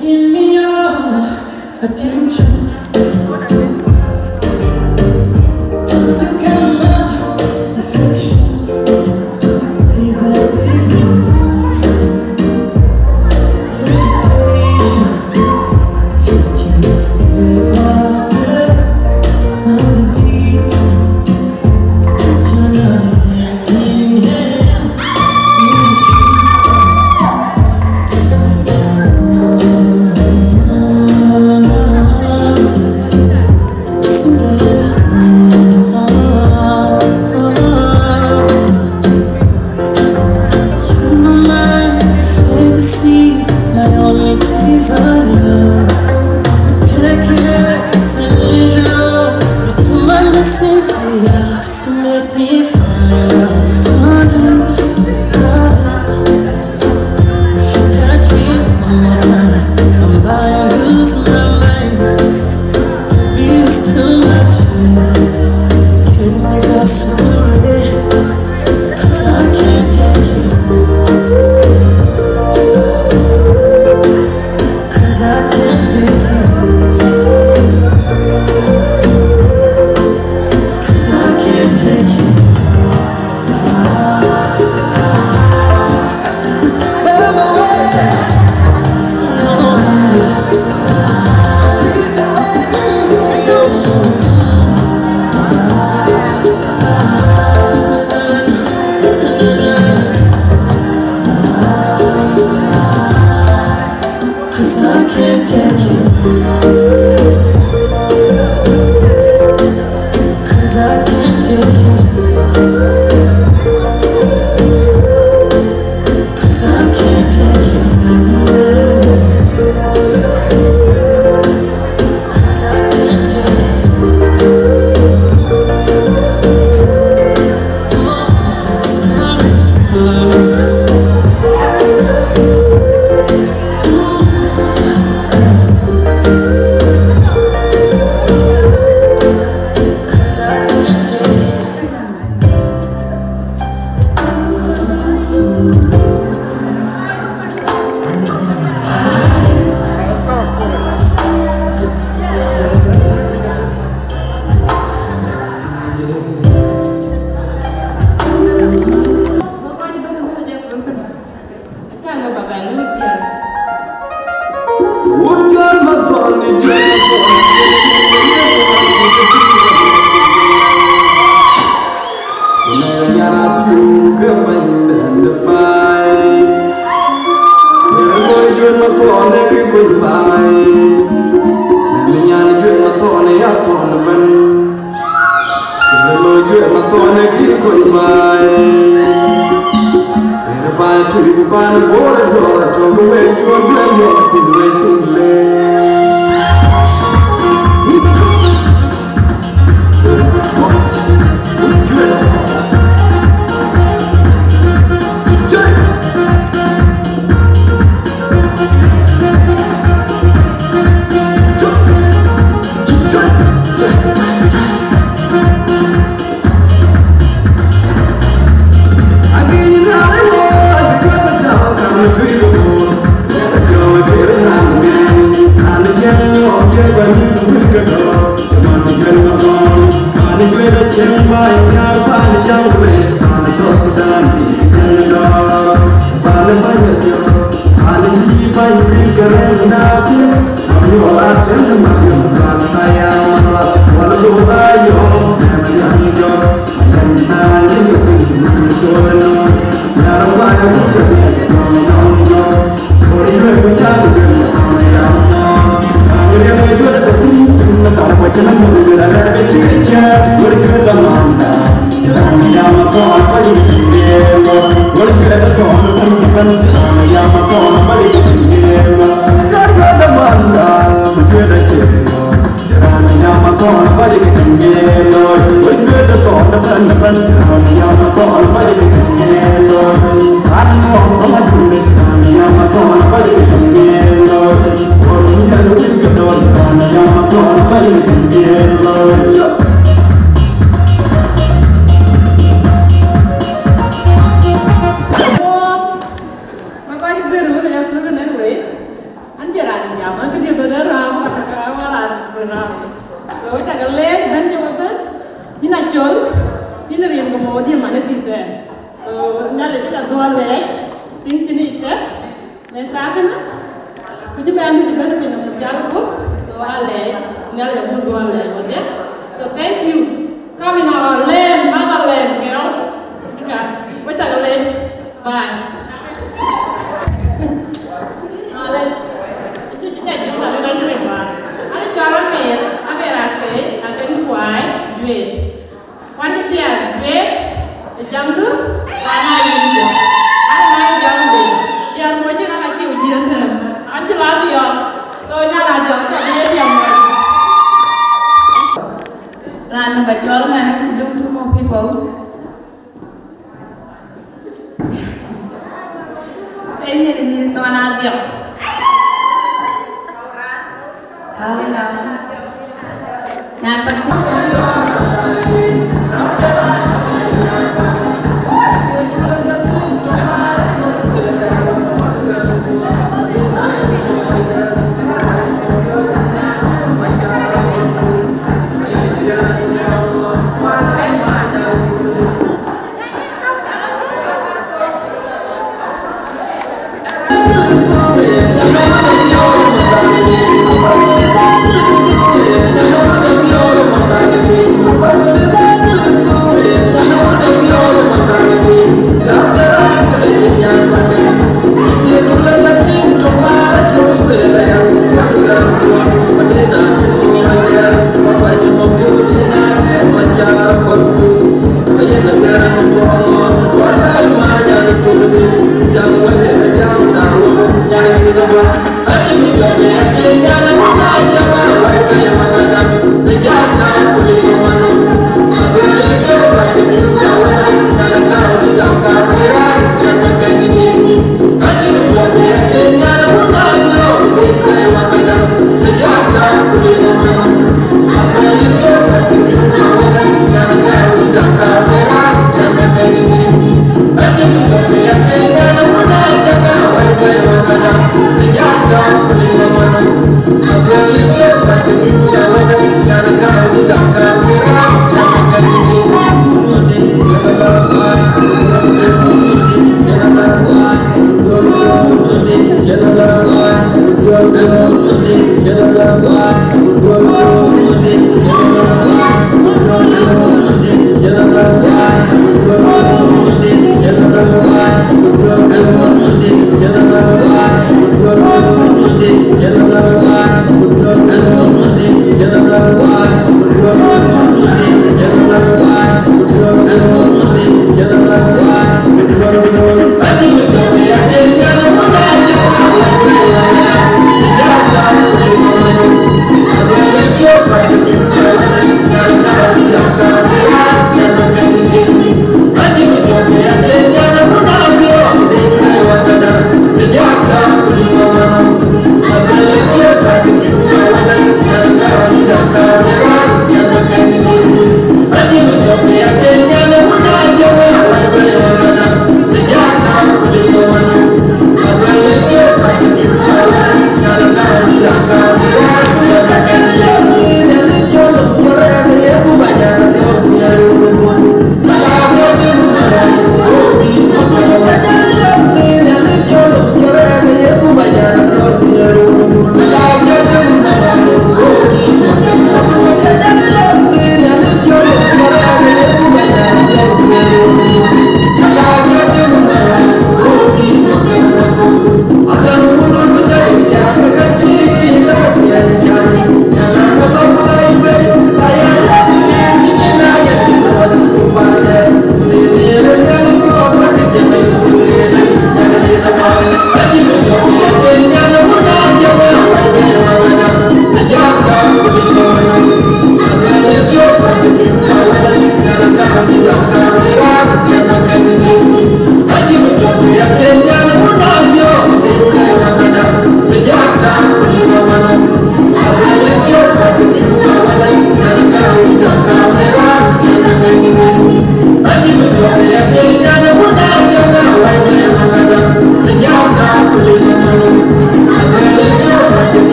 Give me your attention. Cause you got my affection. Baby, baby, dedication. Take you step by step on the beat. My only desire, I could take it as unusual, but to my missing tears. She make me fall in love, darling, darling. If you touch me one more time, I'm bound to lose my mind. It's too much. Can we go slowly? 'Cause I can't take it. Nɛ̈k nyan apiu ke bɛ̈nyden de baai. Yen looi juëc mathuɔn ë kë kuc baai. Nɛ̈k nyan juëc mathuɔn ë ya thuɔn ëbɛ̈n. Yen looi juëc mathuɔn ë kë kuc baai. Rɛ̈ɛ̈r baai tui ku pan Bor ë jɔ̈ɔ̈r atök wek juöör juëc yɔ̈ɔ̈k thïn wek cuk leec. An cï raan jam, an këdï bɛ̈n raan, ka tak raan, wä raan bɛ̈n raan. So, cak leec bɛ̈n cï wä bɛ̈n. Yïn Acol, yïn rin ke mɔ̈u dië man ë dhil bɛ̈n. So, Nhialic cï la dhuɔl leec, tïŋ cïn yic tɛ̈. Në thaa kënë, ku cï bɛ̈n, ku cï bɛ̈n piny nɔm pial gup. So, a leec, Nhialic abuk dhuɔl leec wadhie. So, thank you. Come in our land, motherland, girl. Ka, wek cak leec. Bye. Malec. Ëcï, ëcï jam arëët, an cï rëër bäär. An cɔl Amer, Amer Akei, Akën Kuai, Juet. Kuan cï dhiac Juet, ë jam dhur, kuan aa yen jam. An ë man jam dhur. Diäär mɔ̈u cï ŋa ka ciu ciëën tɛ̈n. An cï la dhiɔɔk. So, nyan a dhiɔɔk, cä bï ye jam mɔ̈u. Raan number twelve, man, to do two more people. Ënyin ni thɔn adiɔk. Hello. Nyan pa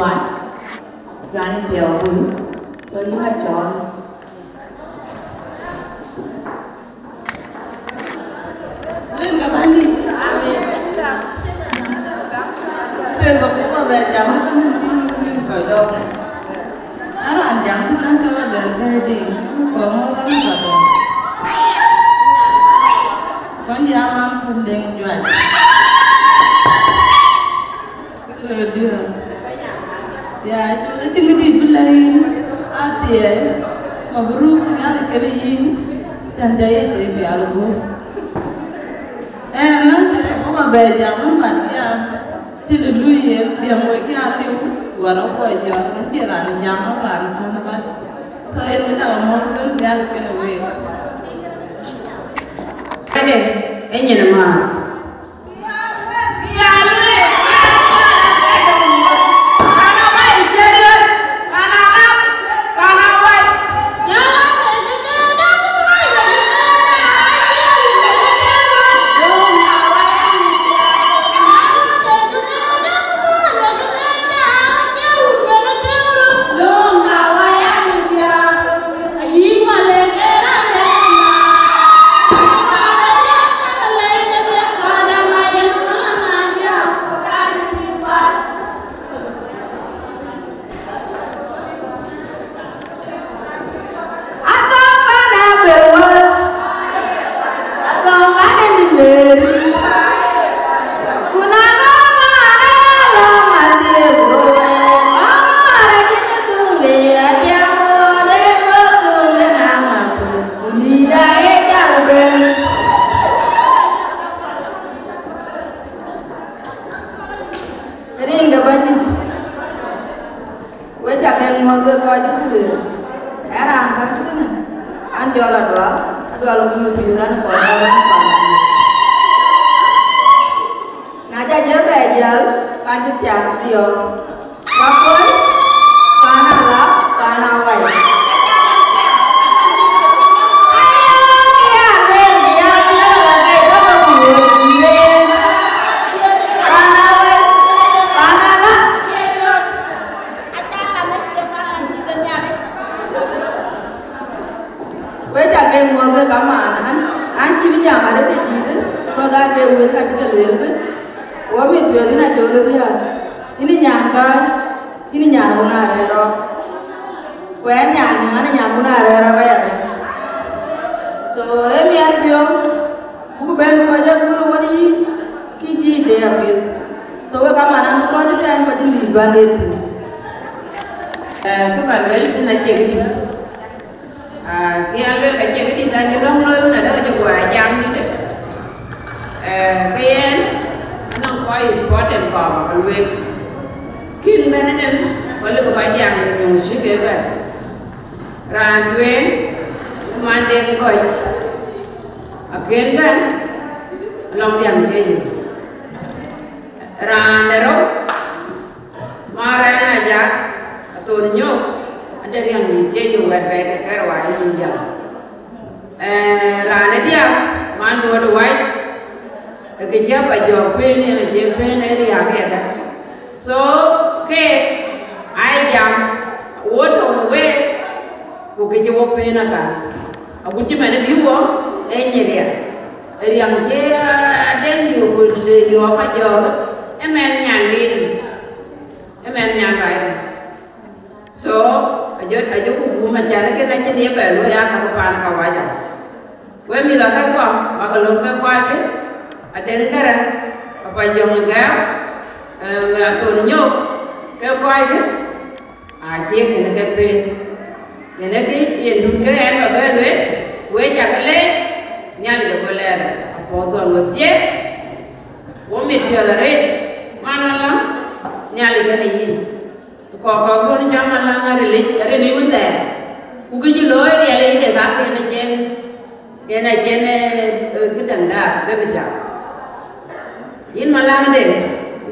What? Granny Theo Bun. So you have John. Rin ke bäny dït. Sasa kuma bɛ jam athïn cï min kɔc dɔm. Aran jam tïn an cɔl Aluel Bɛ̈ɛ̈i Deŋ, kɔŋ ɣöö rɔm kɔc dɔm. Kɔn jam an kun Deŋ Juac. Röördït. Ya, cïn, acïn këdït bï lɛ̈k yïn. Athiɛɛi, mabruk, Nhialic kenë yïn. Cän ca ye thëëi pial guöp. Ɛn, na cï thok ba bɛ jam, but ya, cïn të lui yen, dhiëm wek ya liu, wär akuɔc jɔt, wën cï raan jam, raan cän bät. So, yen wek aa mɔ̈u, bï Nhialic kenë week. Kade, ë nyin ë maath. Rin ke bänydït, we ca ke ŋuɔ̈th we kɔc ë kueer. Ë raan kääc kënë, an jɔl Adual, Adual wun ë pïïr, an kɔc bɔ̈ raan pan. Na ca jɔ bɛ jäl, ka cï thiaak dhiɔ̈ɔ̈k. Ka kɔc, pan Alap, pan Awai. Yodhia, yïn nyan ka, yïn nyan wun arëër rɔɔk. Ku ɣɛn nyan, ɣɛn nyan wun arëër rɔɔk aya dɛ̈. So, ee miɛt piɔ̈u, buk bɛ̈n kɔc ë kööl wën yï, kï cï të apiɛth. So, wek kaman an, bï kɔc ë tɛ̈ɛ̈n kɔc cïn dït bän ɣet thïn. Eh, kë ba lueel thïn acie këdït. Ah, kë ya lueel ka cie këdït, an cï lɔ̈ŋ looi wën adäk cï guɔ jam dït. Eh, ke yen, anɔŋ kɔc important kɔɔr ba ke lueel. Kïn bɛ̈n ëtën, wala bï kɔc diaŋ de nyuŋ cï ke bɛ̈n. Raan tueŋ, ë man Deŋ Gɔ̈c, akën bɛ̈n, alɔŋ diaŋ cie yök. Raan de rou, Marɛn Ajak, Athon Nyok, ade riaŋ cie yök wɛ̈t bɛ̈ɛ̈i ke kɛ̈r waai nyin jam. Eh, raan ë diäk, man Duɔ̈t Wac, ë kë cï aba jɔ̈ɔ̈k pën, ë cie pën, ë riääk yadäŋ. So, keek, aa jam, wo tɔ̈ në week, ku kë cï wo pën aka. Agut cï man bï wo, ë nyin riɛl. Riaŋ cï, ah, Deŋ yök, ku le yök aba jɔ̈ɔ̈k, ë mɛn nyan dït, ë mɛn nyan baai. So, ajo, ajo ku guum acan ë kën acïn ye bɛ luɔi aa ka ku paan ka wac a. Wek mïth akäkkuɔ, bäk lom ke kɔckë, Adeŋ Gäräŋ, Apajɔŋ Gɛ̈ɛ̈u, eh, Athon Nyok, ke kɔckë, acie kënë ke pën. Yen ë kë yen dut ke ɣɛn ba bɛ lueel, wek cak leec, Nhialic abï lɛɛr apuɔth dhɔ̈l wedhie, wo mit piɔ̈ɔ̈th arëët, man Maläŋ, Nhialic kënë yïn. Kɔ̈k kɔ̈k duön jam Maläŋ arilic, arilic wën thɛɛr. Ku kë cï looi riɛl yic de ka ke yen acen, yen acen, eh, eh, këdäŋ da, ke bï cak. Yïn Maläŋ de,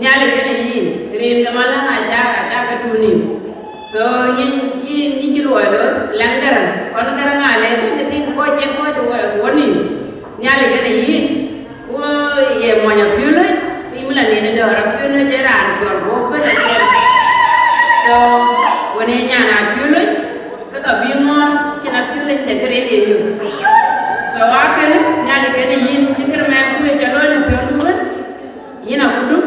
Nhialic kënë yïn, rin ke Maläŋ acak, acak ke dun nïm. So, yïn, yïn, yïn cï luɔi looi, Läŋ Gäräŋ, kɔn Gäräŋ ale, ke ke tïŋ kɔc cen kɔc wɔ, wɔ nïm. Nhialic kënë yïn, ku ye mony Apiöl, yïn bï la nin ë dɔ̈ɔ̈r Apiöl ë raan cɔl bɔ̈ bën apiɛth. So, wën ee nyan Apiöl, ke ka bï ŋɔ̈ɔ̈r, cïn Apiöl de kë rëër ye yök. So, akënë, Nhialic kënë yïn, cï kërmɛn ku ye cä looi në piɔ̈ndu wën, yïn akudu.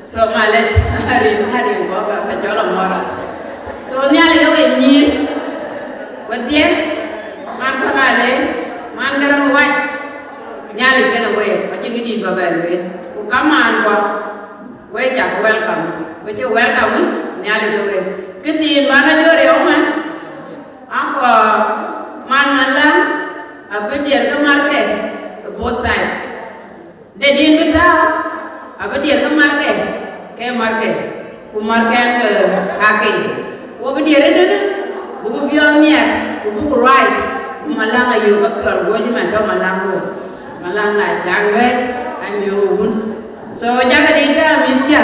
So, malec, arin, arin, baba, ka cɔl amɔra. So, Nhialic ke we nyïïr, wedhie, man Kɔ̈k Alec, man Gäräŋ Wac, Nhialic kënë we, acïn kë dït ba bɛ lueel. Ku kamaan kuɔ, we cak welcome, we cï welcome, Nhialic ke we. Këthiin man ajɔ riɔu man, akɔ man Maläŋ, abï diɛɛr ke marke, both side. De din bï tääu, abï diɛɛr ke marke, ke marke, ku marke ɛn ke kake. Ku bï diɛɛr ëdënë, buk biɔɔth miɛt, ku buk ruai, ku Maläŋ ayök apiɔl guöc man tɔ̈ Maläŋ wok. Maläŋ na cak luɛɛl, anyöök wun. So, jakë dït tääu mïth cä.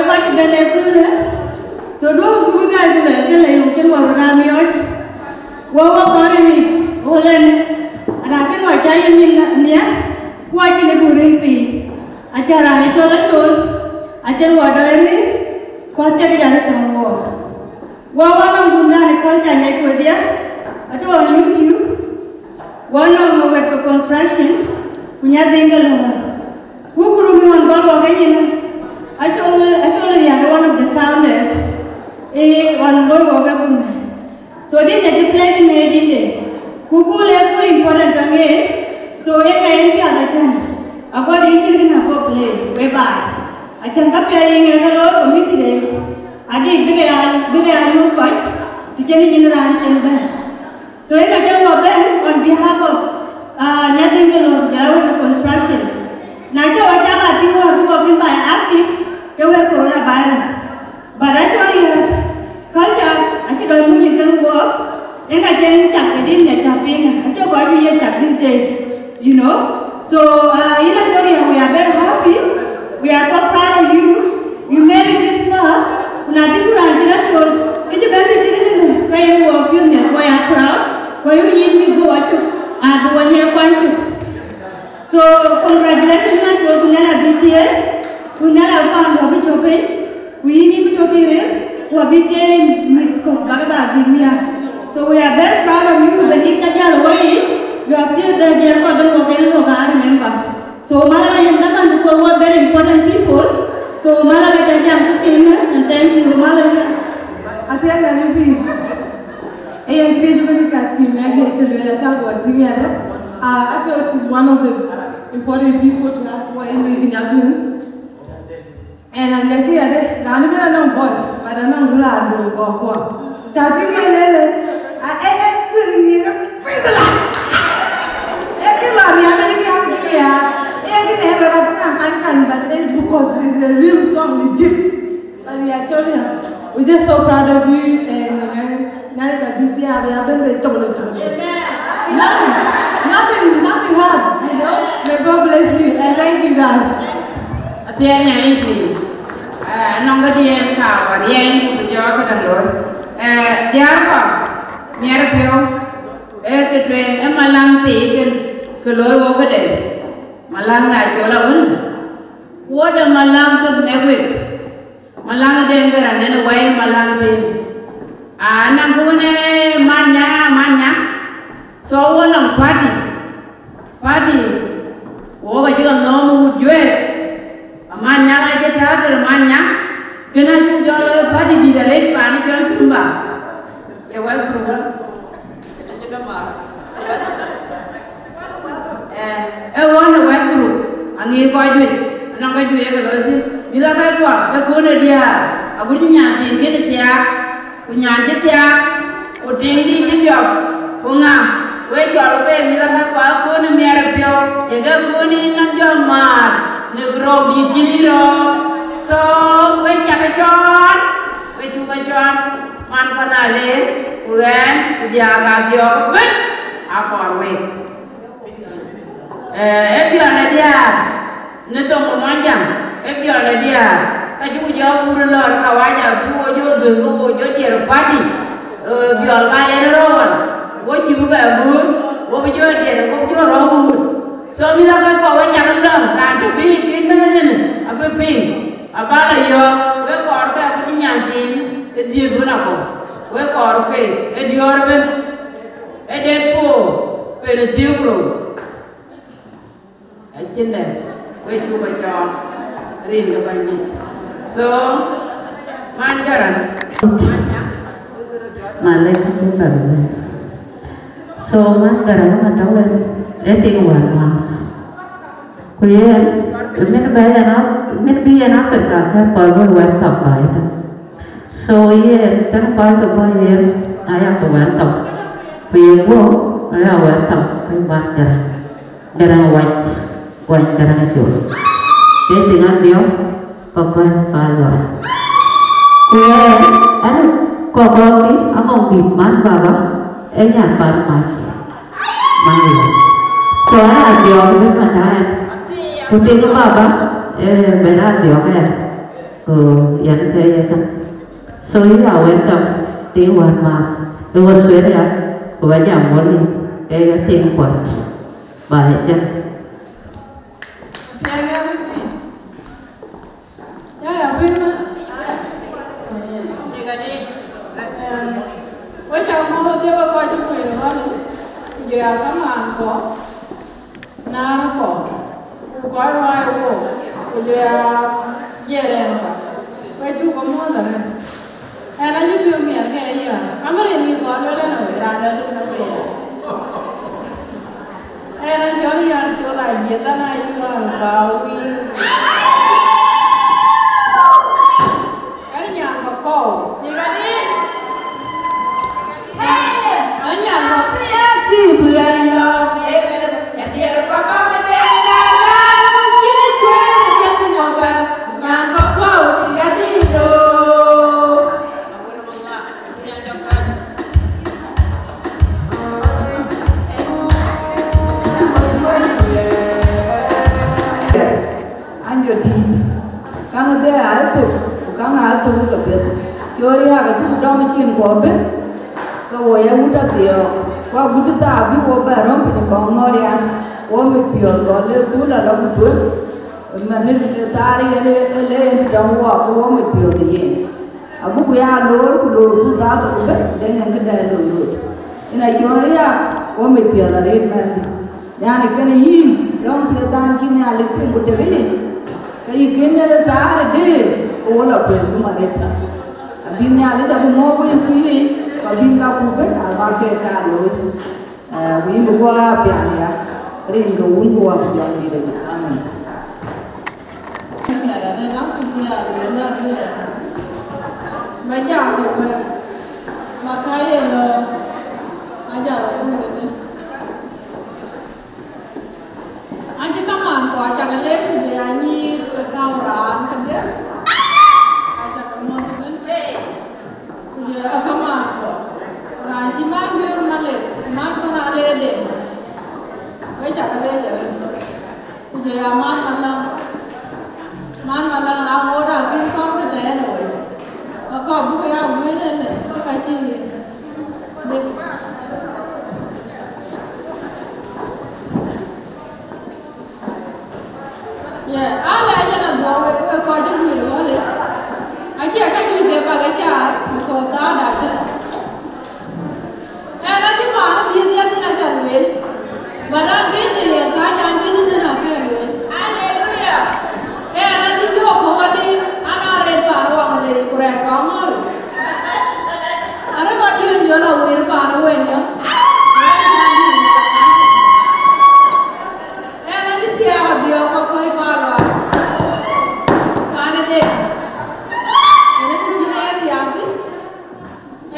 Kɔc bɛ̈n ë köölë, so duɔ̈kkë bï gäi ku luɛɛl kënë, yöŋ cïn wä röt aa miɔɔc. Wä wä kɔɔr ë ric ɣöl ɛn, raan kënë wä cä ye nyin nhial, ku acïn ë buk riŋ piny. Acä raan ë cɔl acol, acïn wä dɔc riŋ, ku athiɛk ë jal ë tɔ̈ŋ wɔɔk. Wä wä nɔŋ gumdan ë culture nyiɛc wedhie, atɔ̈ on YouTube, wä nɔŋ ë wɛ̈t ke construction, ku nya dhïŋ ke lɔ̈ɔ̈r. Ku group ɣɔn gɔl wɔ ke nyin, acol, acol riak, one of the founders, ë ɣɔn loi wɔ ke gumdan. So this is a play in Medinde. Ku ku le ku important to me. So in a in piath achan. I got in chicken a go play. Bye bye. Achan ka pia in a go committee day. Adi big a big a new coach. Tichani in ran chen ben. So in a chen wa ben on behalf of uh, nothing the Lord Jarawa construction. Na cha wa cha ba ti wa ku wa kin ba active ke we coronavirus. But actually, culture, actually, don't mean you can work. And I can check the thing that happening. Actually, God, we check these days, you know. So, uh, in Nigeria, we are very happy. We are so proud of you. You made it this far. Kuna tikura anjira chol. Kichi bende chiri tene. Kwa yini work you me. Kwa ya proud. Kwa yini yini mi go achu. Adu wanye kwa achu. So congratulations na col ku Nhialic abï thiëëc, ku Nhialic abï paandu abï cɔk piny, ku yïn yïn bï tɔ̈ kï rëër, ku abï thiëëc mïth kɔ̈k bäk ba dhil miäk. So we are very proud of you, bɛ̈ny yïn ca jäl wɔ yic, you are still there, dear, ku abï wɔ kën lɔ̈k, I remember. So malaba yen dhaman ku wɔ very important people. So malaba ca jam këthiin, and thank you, malaba. Athiɛɛn ɛn ë pïïr. Ee yen kë jëmën ka cï Maggie acï lueel acä guɔ tïŋ yɛn. Uh, actually, she's one of the important people to us who are in the Nyathun. And I like here, raan bï anɔŋ voice, but anɔŋ raan döŋ kɔ̈k kuɔ. Ca tïŋ yɛn ëlë, a ë ë dhil ŋiɛc ë piny thilak. Ee kë lɔ riɛm ë riɛm thïn ya. Ee kë ne wek abï kaŋ kany kany, but it's because it's a real song, legit. But yeah, Choria, we're just so proud of you, and you know, now that we have, we have been very chocolate, chocolate. Nothing, nothing, nothing hard, you know. May God bless you, and thank you guys. Athiɛɛn Nhialic pïïr. Eh, nɔŋ kë diɛɛn ka wär yɛn ku jɔ këdäŋ looi. Eh, diäär kɔ̈k, miɛt piɔ̈u, ee kë tueŋ, ee malaŋ thii kën, kë looi wok këde. Malaŋ na col awën. Wok de malaŋ tök nɛk wek. Malaŋ Deŋ Garaŋ en ë wɛ̈i malaŋ thïn. Aa, naŋ kë wën ë man nya, man nya. So wo nɔŋ party. Party. Wo ka cï ka nhɔ̈ɔ̈m wut juëër. Aman nya ka cï tääu tëde man nya. Kënë acuk jɔ lɔ party dït arëët paan cɔl Tumba. Ye wɛ̈i group. Eh, ee ɣɔn ë wɛ̈t group, aŋic kɔc juëc, anɔŋ ka juëc ee ke looi thïn. Mïth aa kɔc kuɔ, ee kööl ë diäär, agut cï nyan thiin kën ë thiaak, ku nyan cï thiaak, ku tiŋ dïït cï dhiɔp, ku ŋa, wek cɔl ke mïth aa kɔc kuɔ, ee kööl ë miɛt ë piɔ̈u, ye ke kööl ë nɔm jɔ määr, në rou dïït cïn ë röök. So, wek cak cɔɔl, wek cuk cɔɔl, man kɔn aa leer, ku ɣɛn, ku diäär ka dhiɔ̈ɔ̈k ëbën, akɔɔr wek. Eh, ee biɔl ë diäär, në thoŋ de Muɔnyjäŋ, ee biɔl ë diäär, ka cuk jɔ wur lɔ̈ɔ̈r kawaja, bï wo jɔ dhöl, bï wo jɔ diɛɛr party, eh, biɔl ka yen rɔ̈u ɣɔn, wo cï bï bɛ guur, wo bï jɔ diɛɛr, wo bï jɔ rɔ̈u guur. So mïth aa kɔc kuɔ wek cak lɔ̈ŋ, raan Wek kɔɔr keek, ë diɔ̈ɔ̈r ëbën, ë det puɔ̈u, pen ë thiëëk rou. Acïn dɛ̈, wek cuk a cɔɔl, rin ke Bɛ̈nydït. So, man Garaŋ. Malek, acïn bɛ̈n bɛ̈n. So, man Garaŋ, man tɔ̈ wën, ë tik wän math. Ku yen, min bï yen Af-, min bï yen Africa ke kɔc bï wɛ̈t pam bä ëtök. So yen, tën kɔc ke bɔ̈ yen, aya ku welcome. Ku ye guɔ̈p, aya welcome, ku man Garaŋ. Garaŋ wac, wac Garaŋ acol. Ke tiŋ adhiɔ̈k, papa Falwa. Ku yen, an, kɔkɔ̈ɔ̈k kï, aŋɔ̈ŋ dït man baba, ë nyan pan mac. Man ya. So, an adhiɔ̈k bï man daen. Ku tiŋ baba, eh, bɛ̈n adhiɔ̈k aya. Ku yɛn ke ye ka. So you are welcome, tiŋ wän math. Ë Australia, ku ba jam woni, ke ye tiŋ kuat. Ba ye jam. Ya, ya, piny man. Em, we cak muɔ̈th dhie we kɔc cï kuëër ëwäl, ku jɔ ya kamaan kɔ̈k, naar kɔ̈k, ku kɔc ruääi wook, ku jɔ ya jiɛɛr ɛn kɔ̈k. We cuk ke muɔ̈th arëët. Ɛn acï piɔ̈u miɛt ke ya, amërin ŋic kɔn lueel ɛn awëë, raan dɛ̈ dun awëë. Ɛn acɔl yär col ajiëth, an, ayï ɣɔn bä wïïr. Ɛn nyan kɔ̈u, tik adï? Ɛn nyan kɔ̈u. Kï bï ɣɛn lɔ, ë lël, ë diɛɛr kɔ̈u kɔ̈u ë diɛɛr, na, na, wun cïn ë cuëër, ë diɛɛr thïn wɔ bɛ̈n, nyan kɔ̈u, tik adï do? An jɔ tïït, kaŋ dhie aa thök, ku kaŋ aa thök ke piɛth. Cɔɔr riääk acï ku dɔm cin kuɔ bï, ke wo ye wut adhiɔɔk, ku agut thaa bï wo bɛ röm piny kɔŋ ŋɔ̈ɔ̈r an, wo mit piɔ̈ɔ̈th gɔl le kuul ala ku tueŋ, man ë thaar yen ë le yen të dɔm wɔɔk, ke wo mit piɔ̈ɔ̈th yen. Aguku ya loor, ku loor ku thaa thok ëbɛ̈n, deŋ en këdɛn loor loor. Yen acɔɔr riääk, wo mit piɔ̈ɔ̈th arëët mɛnhdi. Yani kënë yïn, dɔm piɛth dan cï Nhialic piŋ ku tek yic, ke yï kën ë thaar ë dëër, ke wo lɔ kuɛ̈n yum arëët. Abï Nhialic abï ŋɔ̈ɔ̈k wei ku yic, ku abï ka ku bën, abä ke ka looi. Eh, ku yïn bï guɔ aa pian ya, rin ke wun ku wä ku jɔŋdït ëbï. Amen. Ba jam ku wɛ̈t, ba ka ye lɔ, a jam ku wɛ̈t. Acï kamaan ku acak lek ku bï anyïïr ke käu raan kedhie, acak muɔ̈th ëbën. Ku jɔ ya kamaan ku raan cï man Biöör Malek, man kɔn aa le den, we cak lek ëbën. Ku jɔ ya man Maläŋ, man Maläŋ aa ŋoot akïn kɔn ke tɛ̈ɛ̈n ë wei, ke kɔ̈k buk ya guëër ënë, ke ka cï dek. Ye, alɛɛc ɛn adhuɔ̈k wek, wek kɔc cï guiir ë ɣɔ̈lic. Acie ka juëc ke bak ë caath, because dhaarda acï lɔ. Ɛn acï paan ë dhiëëth ya thïn aca lueel, but akën të ye kääc an, thïn tën akën lueel. Aleluya! Ɛn acï jɔɔk kɔ̈u adï, an, aa rɛɛt paan ë waŋ lei, ku rɛɛt kɔŋ ŋɔ̈ɔ̈r. Arëk bä diööny jɔl a wëër paan ë wëny ë. Ɛn acï thiaak adhiɔ̈ɔ̈k bä kɔc paan luaak. Paan ë dek. Ɛn acï cïn ë ya thiaak thïn.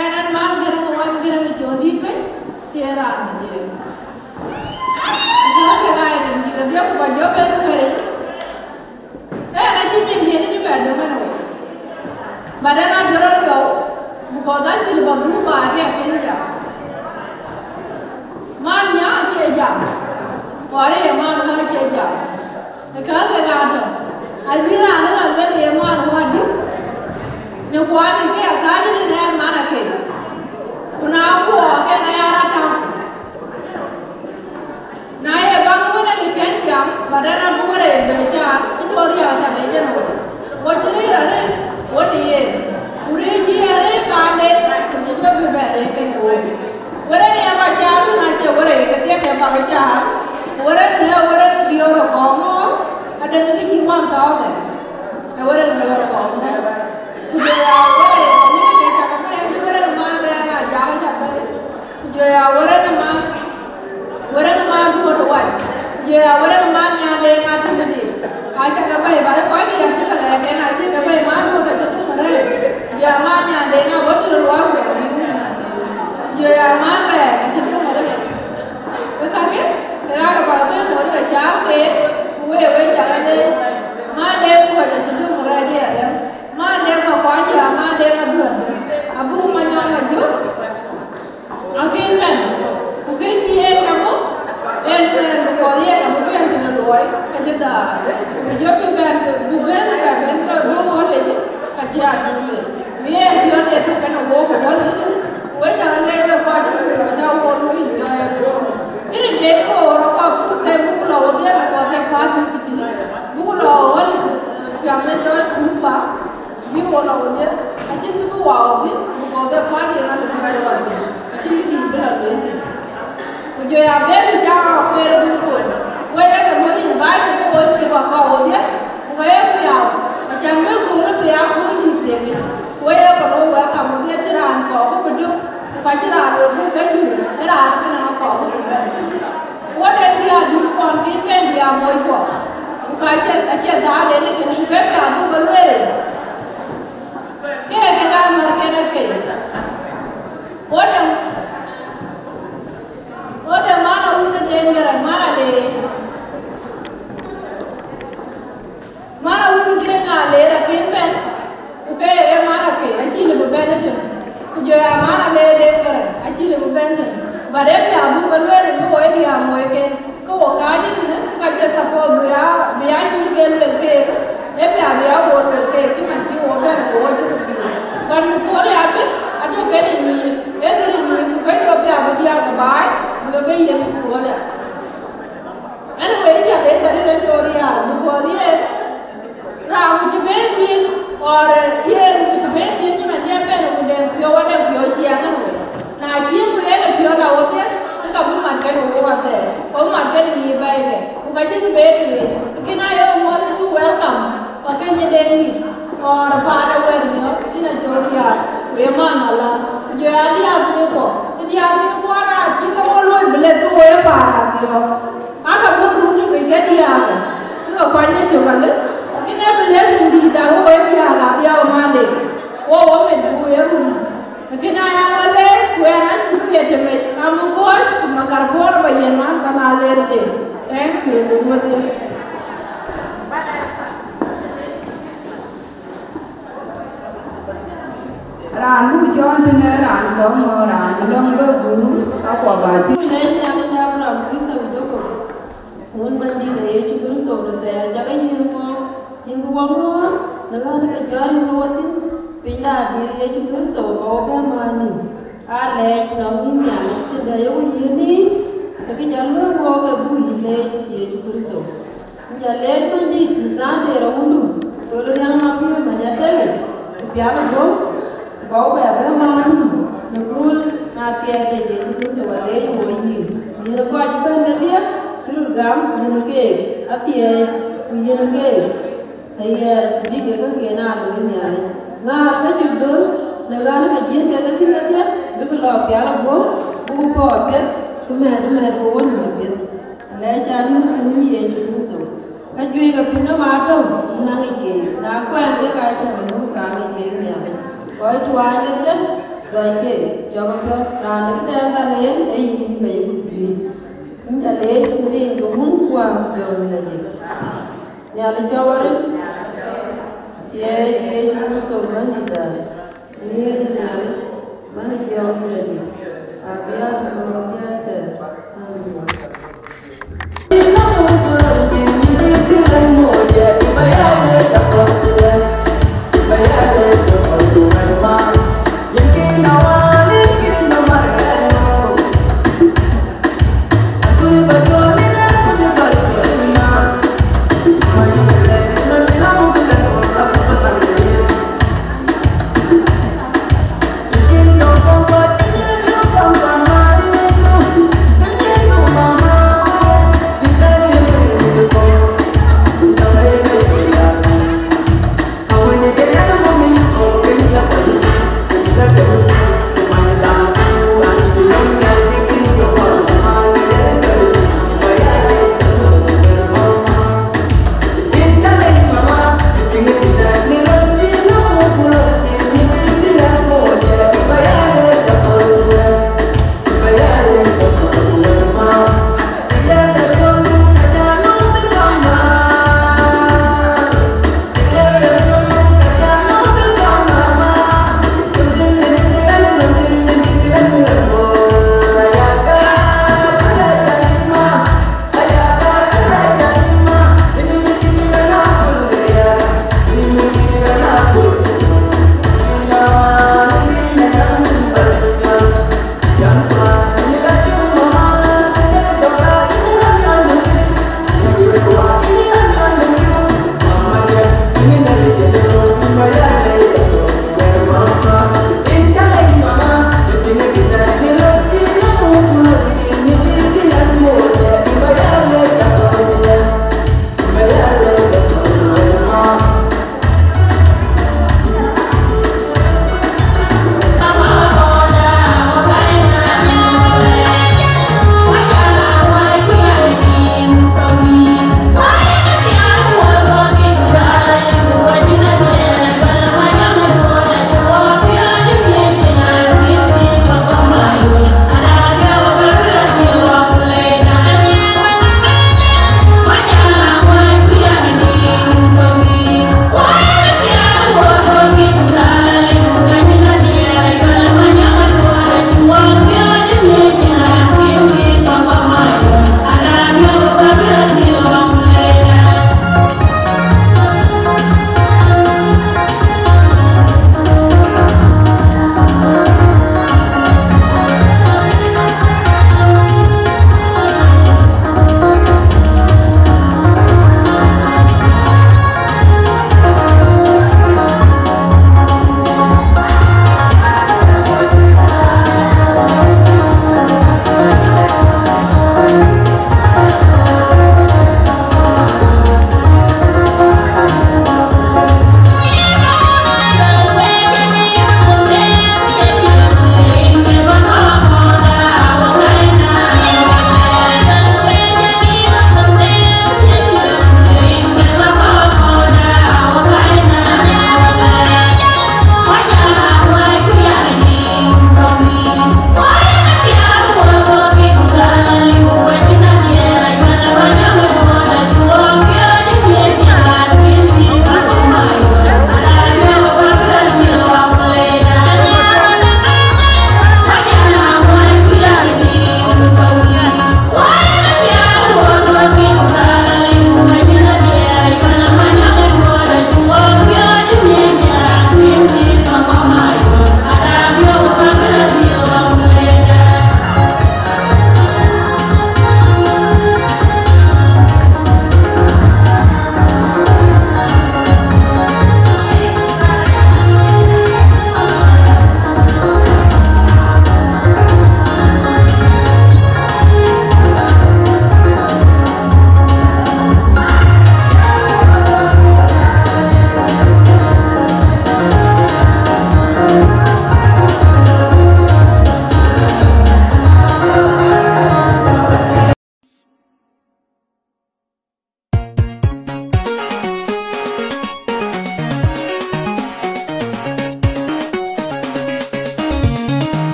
Ɛn ɛn man Garaŋ ë wac Garaŋ ë cɔɔl dït piny, thieer raan ë jiëëm. Jɔl ke gai rin dït adhiɔ̈k ku bä jɔ ben wëric. Ɛn acï nyin yen cï bɛ döŋ ɛn wei. But ɛn a jɔ rɔt yɔu, because acï lë bä dhuk baai ke akën jam. Man nya acie jam, kɔɔr ye man wä acie jam. Ë käŋ kek aa tɔ̈, acï raan ë la luel ye man wä adï, në kuat ë ke akääc ëtënë ɛn man akëc. Ku na kuɔ ke aya rɔt tääu. Na ye baŋ wën ë kën jam, but ɛn abuk rɛɛc bɛ caar, ë cɔɔr riääk aca lec ɛn wei. Ku acï rëër arëët, wën ë yen. Ku rëëc cï yen rëëc paanden, ku cï jɔ bï bɛ rëëc piny ku. Wërën ë ba caar tën acie wërë ke thiëk ke bak caar. Wërën ë wërën ë diöör ë kɔŋ ŋɔ̈ɔ̈r, adɛ̈ŋ kë cï one thousand. Ë wërën ë diöör ë kɔŋ ŋɔ̈ɔ̈r. Ku jɔ ya wërë ë kɔŋ ŋɔ̈ɔ̈r ke cak ë bɛ̈i, acï wërën ë man rɛɛn a jak ë cak bɛ̈i. Ku jɔ ya wërën ë man, wërën ë man duööt ë wac. Ku jɔ ya wërën ë man nyan de ŋa tïmëdï. Acä ke bɛ̈i, bä de kɔc dï acï ke lɛɛk en, acï ke bɛ̈i, man duööt acï thum rɛ̈ɛ̈c. Ku jɔ ya man nyan de ŋa bɔ̈ tït luaak wɛ̈ɛ̈r bï wun nyan de. Ku jɔ ya man rɛɛc acï thum rɛ̈ɛ̈c. Ke kakë, ke ɣa ke bä ben ŋot ke caal keek, ku wek, wek cak ade. Man de kuɔc acï thum rɛ̈ɛ̈c ë adɛ̈ŋ. Man de ma kuac ya, man de ma dhuɔ̈n. Abuk ma nyɔŋ ma jök. Akën bɛ̈n, ku kë cï en jam bɔ̈, en bɛ̈n, because yen abï bɛ̈n tënë luɔi, ka cï dhaar. Ku jɔ bï bɛ̈n, bï bɛ̈n, bï bɛ̈n, bï bɛ̈n, bï ɣɔ̈t ëcï, ka cï a tök ye. Ku yen piɔ̈n de tök kenë wok, ku ɣɔ̈t ëcï, ku wek cä leec wek kɔc cï kuur, ku cä wok luui piɔ̈ɔ̈c ë koor. Kënë den koor, akɔɔr buk them, buk lɔ wodhie, because ë party kï tïŋ, buk lɔ ɣɔ̈t ëcï, piam ë cɔl tuŋ ba. Bï wo lɔ wodhie, acïn kë bï wa wodhie, because ë party yen alëu bï wo lɔ wodhie, acïn kë dïït bï lɔ lueel thïn. Ku jɔ ya baby shower kueer bï kuöc, wek ye ke luöi invite ke wo nyïïr ba kɔ̈k wodhie, ku ke ye pial, acan bï guur bï ya kuöc dïït thiek. Ku wek ye ke luöi welcome wodhie, acïn raan kɔ̈k bï döŋ, ku ka cïn raan luel ku ke jur, ë raan kënë akɔ̈k bï bɛ̈n. Wo de diäär dït kɔn kën bɛ̈n diäär moc guɔ, ku ka cï, acï dhaarden ë kën, ku ke piath buk ke lueel. Ke ke ka mär ken ake. Wo de, wo de man a wun de ŋerɛ, man a le. Man a wun kërë ŋa leer akën bɛ̈n, ku ke ye man ake, acï lëu bï bɛ̈n ëtën. Ku jɔ ya man a leer de kërë, acï lëu bï bɛ̈n tën. But ë bï abuk ke lueel ë wo ë diäär moc ke, ke wo kääc ëtënë, ke ka cï support bï ya, bï ya nyïïr ke luel keek, ë bï abï ya wo luel keek, cï man cï wo bɛ̈n ku wo cï ku pïïr. But Muthuria abï, atɔ̈ kenë nyïïr, ee kënë nyïïr, ku ke jɔ bï abï diäär ke baai, bï ke bï yen Muthuria. Anyway, ëcä de käril acï ɣöt riääk, because yen raan ku cï ben dhil, or, eh, yen ku cï ben dhil, cï man cï ben ku deŋ piɔ̈u, adeŋ piɔ̈u ciɛɛŋ anyway. Na cï ku yen ë piɔ̈u la wodhie, ke ka bï mat kenë wok athɛɛr, ku bï mat kenë nyïïr bɛ̈ɛ̈ikë, ku ka cï bï ben tueec. Kën aye muɔ̈th ë cuk welcome, pa ke nyin deŋ dït, or paan ë wɛ̈ɛ̈r miɔ̈th, yïn acï ɣöt riääk, ku ye man malan, ku jɔ ya diäär dhil kuɔ, diäär dhil kuɔ raan cï ke wo luöi bï lɛ̈k ke wo ye paan adhiɔ̈ɔ̈k. Aka buk run tök ë ke diäärë, ke ke kuany ë cök alë, kën ee blessing dïït dak wo ë diäär adhiau ë mande, wo wo met buk ye run. Kën aya wale, ku ɛn acï bï ɣet ë mec, am ë gɔ̈ɔ̈c, ku makar buɔɔr ba yen man kan aa ler de. Thank you, buk wëdhie. Raan buk cɔɔn tënë raan kɔ̈k ŋö raan bï lɔ̈ŋ bï guur, akuɔ bä cï. Lɛc Nhialic Abraham, Isaac, Jacob, Wun Bɛ̈nydït ë Yecu Kërtho de thɛɛr, cak ë yïn ŋuɔɔn, cïn kë wɔ ŋuɔɔn, në ɣän ke jɔ̈ɔ̈r yïn ke wɔ thïn, piny de adït Yecu Kërtho, ba wɔ bɛ̈n määr nïïm. Aa lɛc nɔŋ yïn Nhialic, cïn dɛ̈ ye wɔ yiëën nïïm, ë kë jɔl luɔ̈i wook ë buk yïn leec Yecu Kërtho. Ku jɔ leec Bɛ̈nydït në Sunday rɔŋdu, kööl riäŋ ma bï mɛny atekic, ku pial ë guöp, ku ba wo bɛ bɛ̈n määr nïïm në kööl na thiɛɛk de Yecu Kërtho, wa leec wo yïn. Ku yïn kɔc ëbɛ̈n kedhie cï röt gam, yïn keek athiɛɛi, ku yïn keek ë yɛn bï kek käkken aa looi Nhialic. Ŋäär ke cïk dhöl në ɣän ke jiën kek thïn kedhie, bïk lɔ pial ë guöp, buk pɔ̈k apiɛth, ku mɛ̈t ë mɛ̈t wo wo nïïm apiɛth. Alɛɛc an, yïn kën yïn Yecu Kërtho. Ka juëc ke piny nɔm aa tɔ̈u, yïn aŋic keek, na kuɛɛn kek aa cäk ë nöm, ka ŋic keek Nhialic. Kɔc tuaany kedhie, luɔc keek, cɔk ë piɔ̈u, raan de këdɛn dhal en, ee yïn ka yeku thiëëc. Yïn ca leec rin ke Wun ku Wät ku Jɔŋdït Lajik. Nhialic cɔk wä rin, thiëëc Yecu Kërtho Bɛ̈nydït aa. Nhiëër de Nhialic, man ë jɔŋ de Nhialic, abï aa tënɔɔk bï aa thɛɛr. Amen.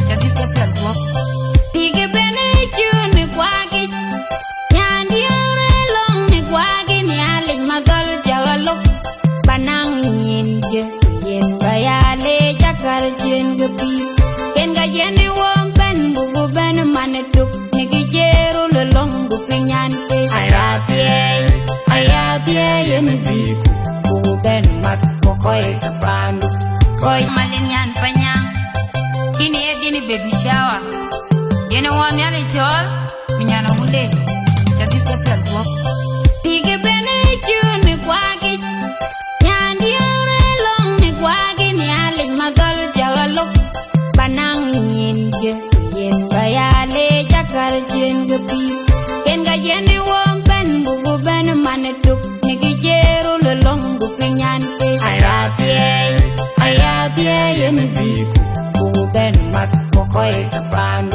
Ca dhïth ke piɛl guɔ̈p. Tik ë bɛ̈n ë cï në kuakic, nyan diëër ë lɔ̈ŋ në kuakic, Nhialic madhɔl cä ɣa lop, ba naŋ nyin jë, ku yen ba ya leec akäl ciëën ke pïïr. Yen ka yen ë wok bɛ̈n, buku bɛ̈n man ë tök, në kë cï röl ë lɔ̈ŋ, ku piny nyan ke. Aya thiëëi, aya thiëëi yen bï ku, ku bɛ̈n mat ku kɔc ke paandu. Kɔc Malin nyan Panyaŋ, kïn ye dini baby shower. Yen ë wɔ Nhialic cɔɔl, mi nyan awunde, ca dhïth ke piɛl guɔ̈p. Tik ë bɛ̈n ë cï në kuakic, nyan diëër ë lɔ̈ŋ në kuakic, Nhialic madhɔl cä ɣa lop, ba naŋ nyin jë, ku yen ba ya leec akäl ciëën ke pïïr. Yen ka yen ë wok bɛ̈n, buku bɛ̈n man ë tök, në kë cï röl ë lɔ̈ŋ, ku piny nyan ke. Aya thiëëi, aya thiëëi yen bï ku, ku bɛ̈n mat ku kɔc ke paandu.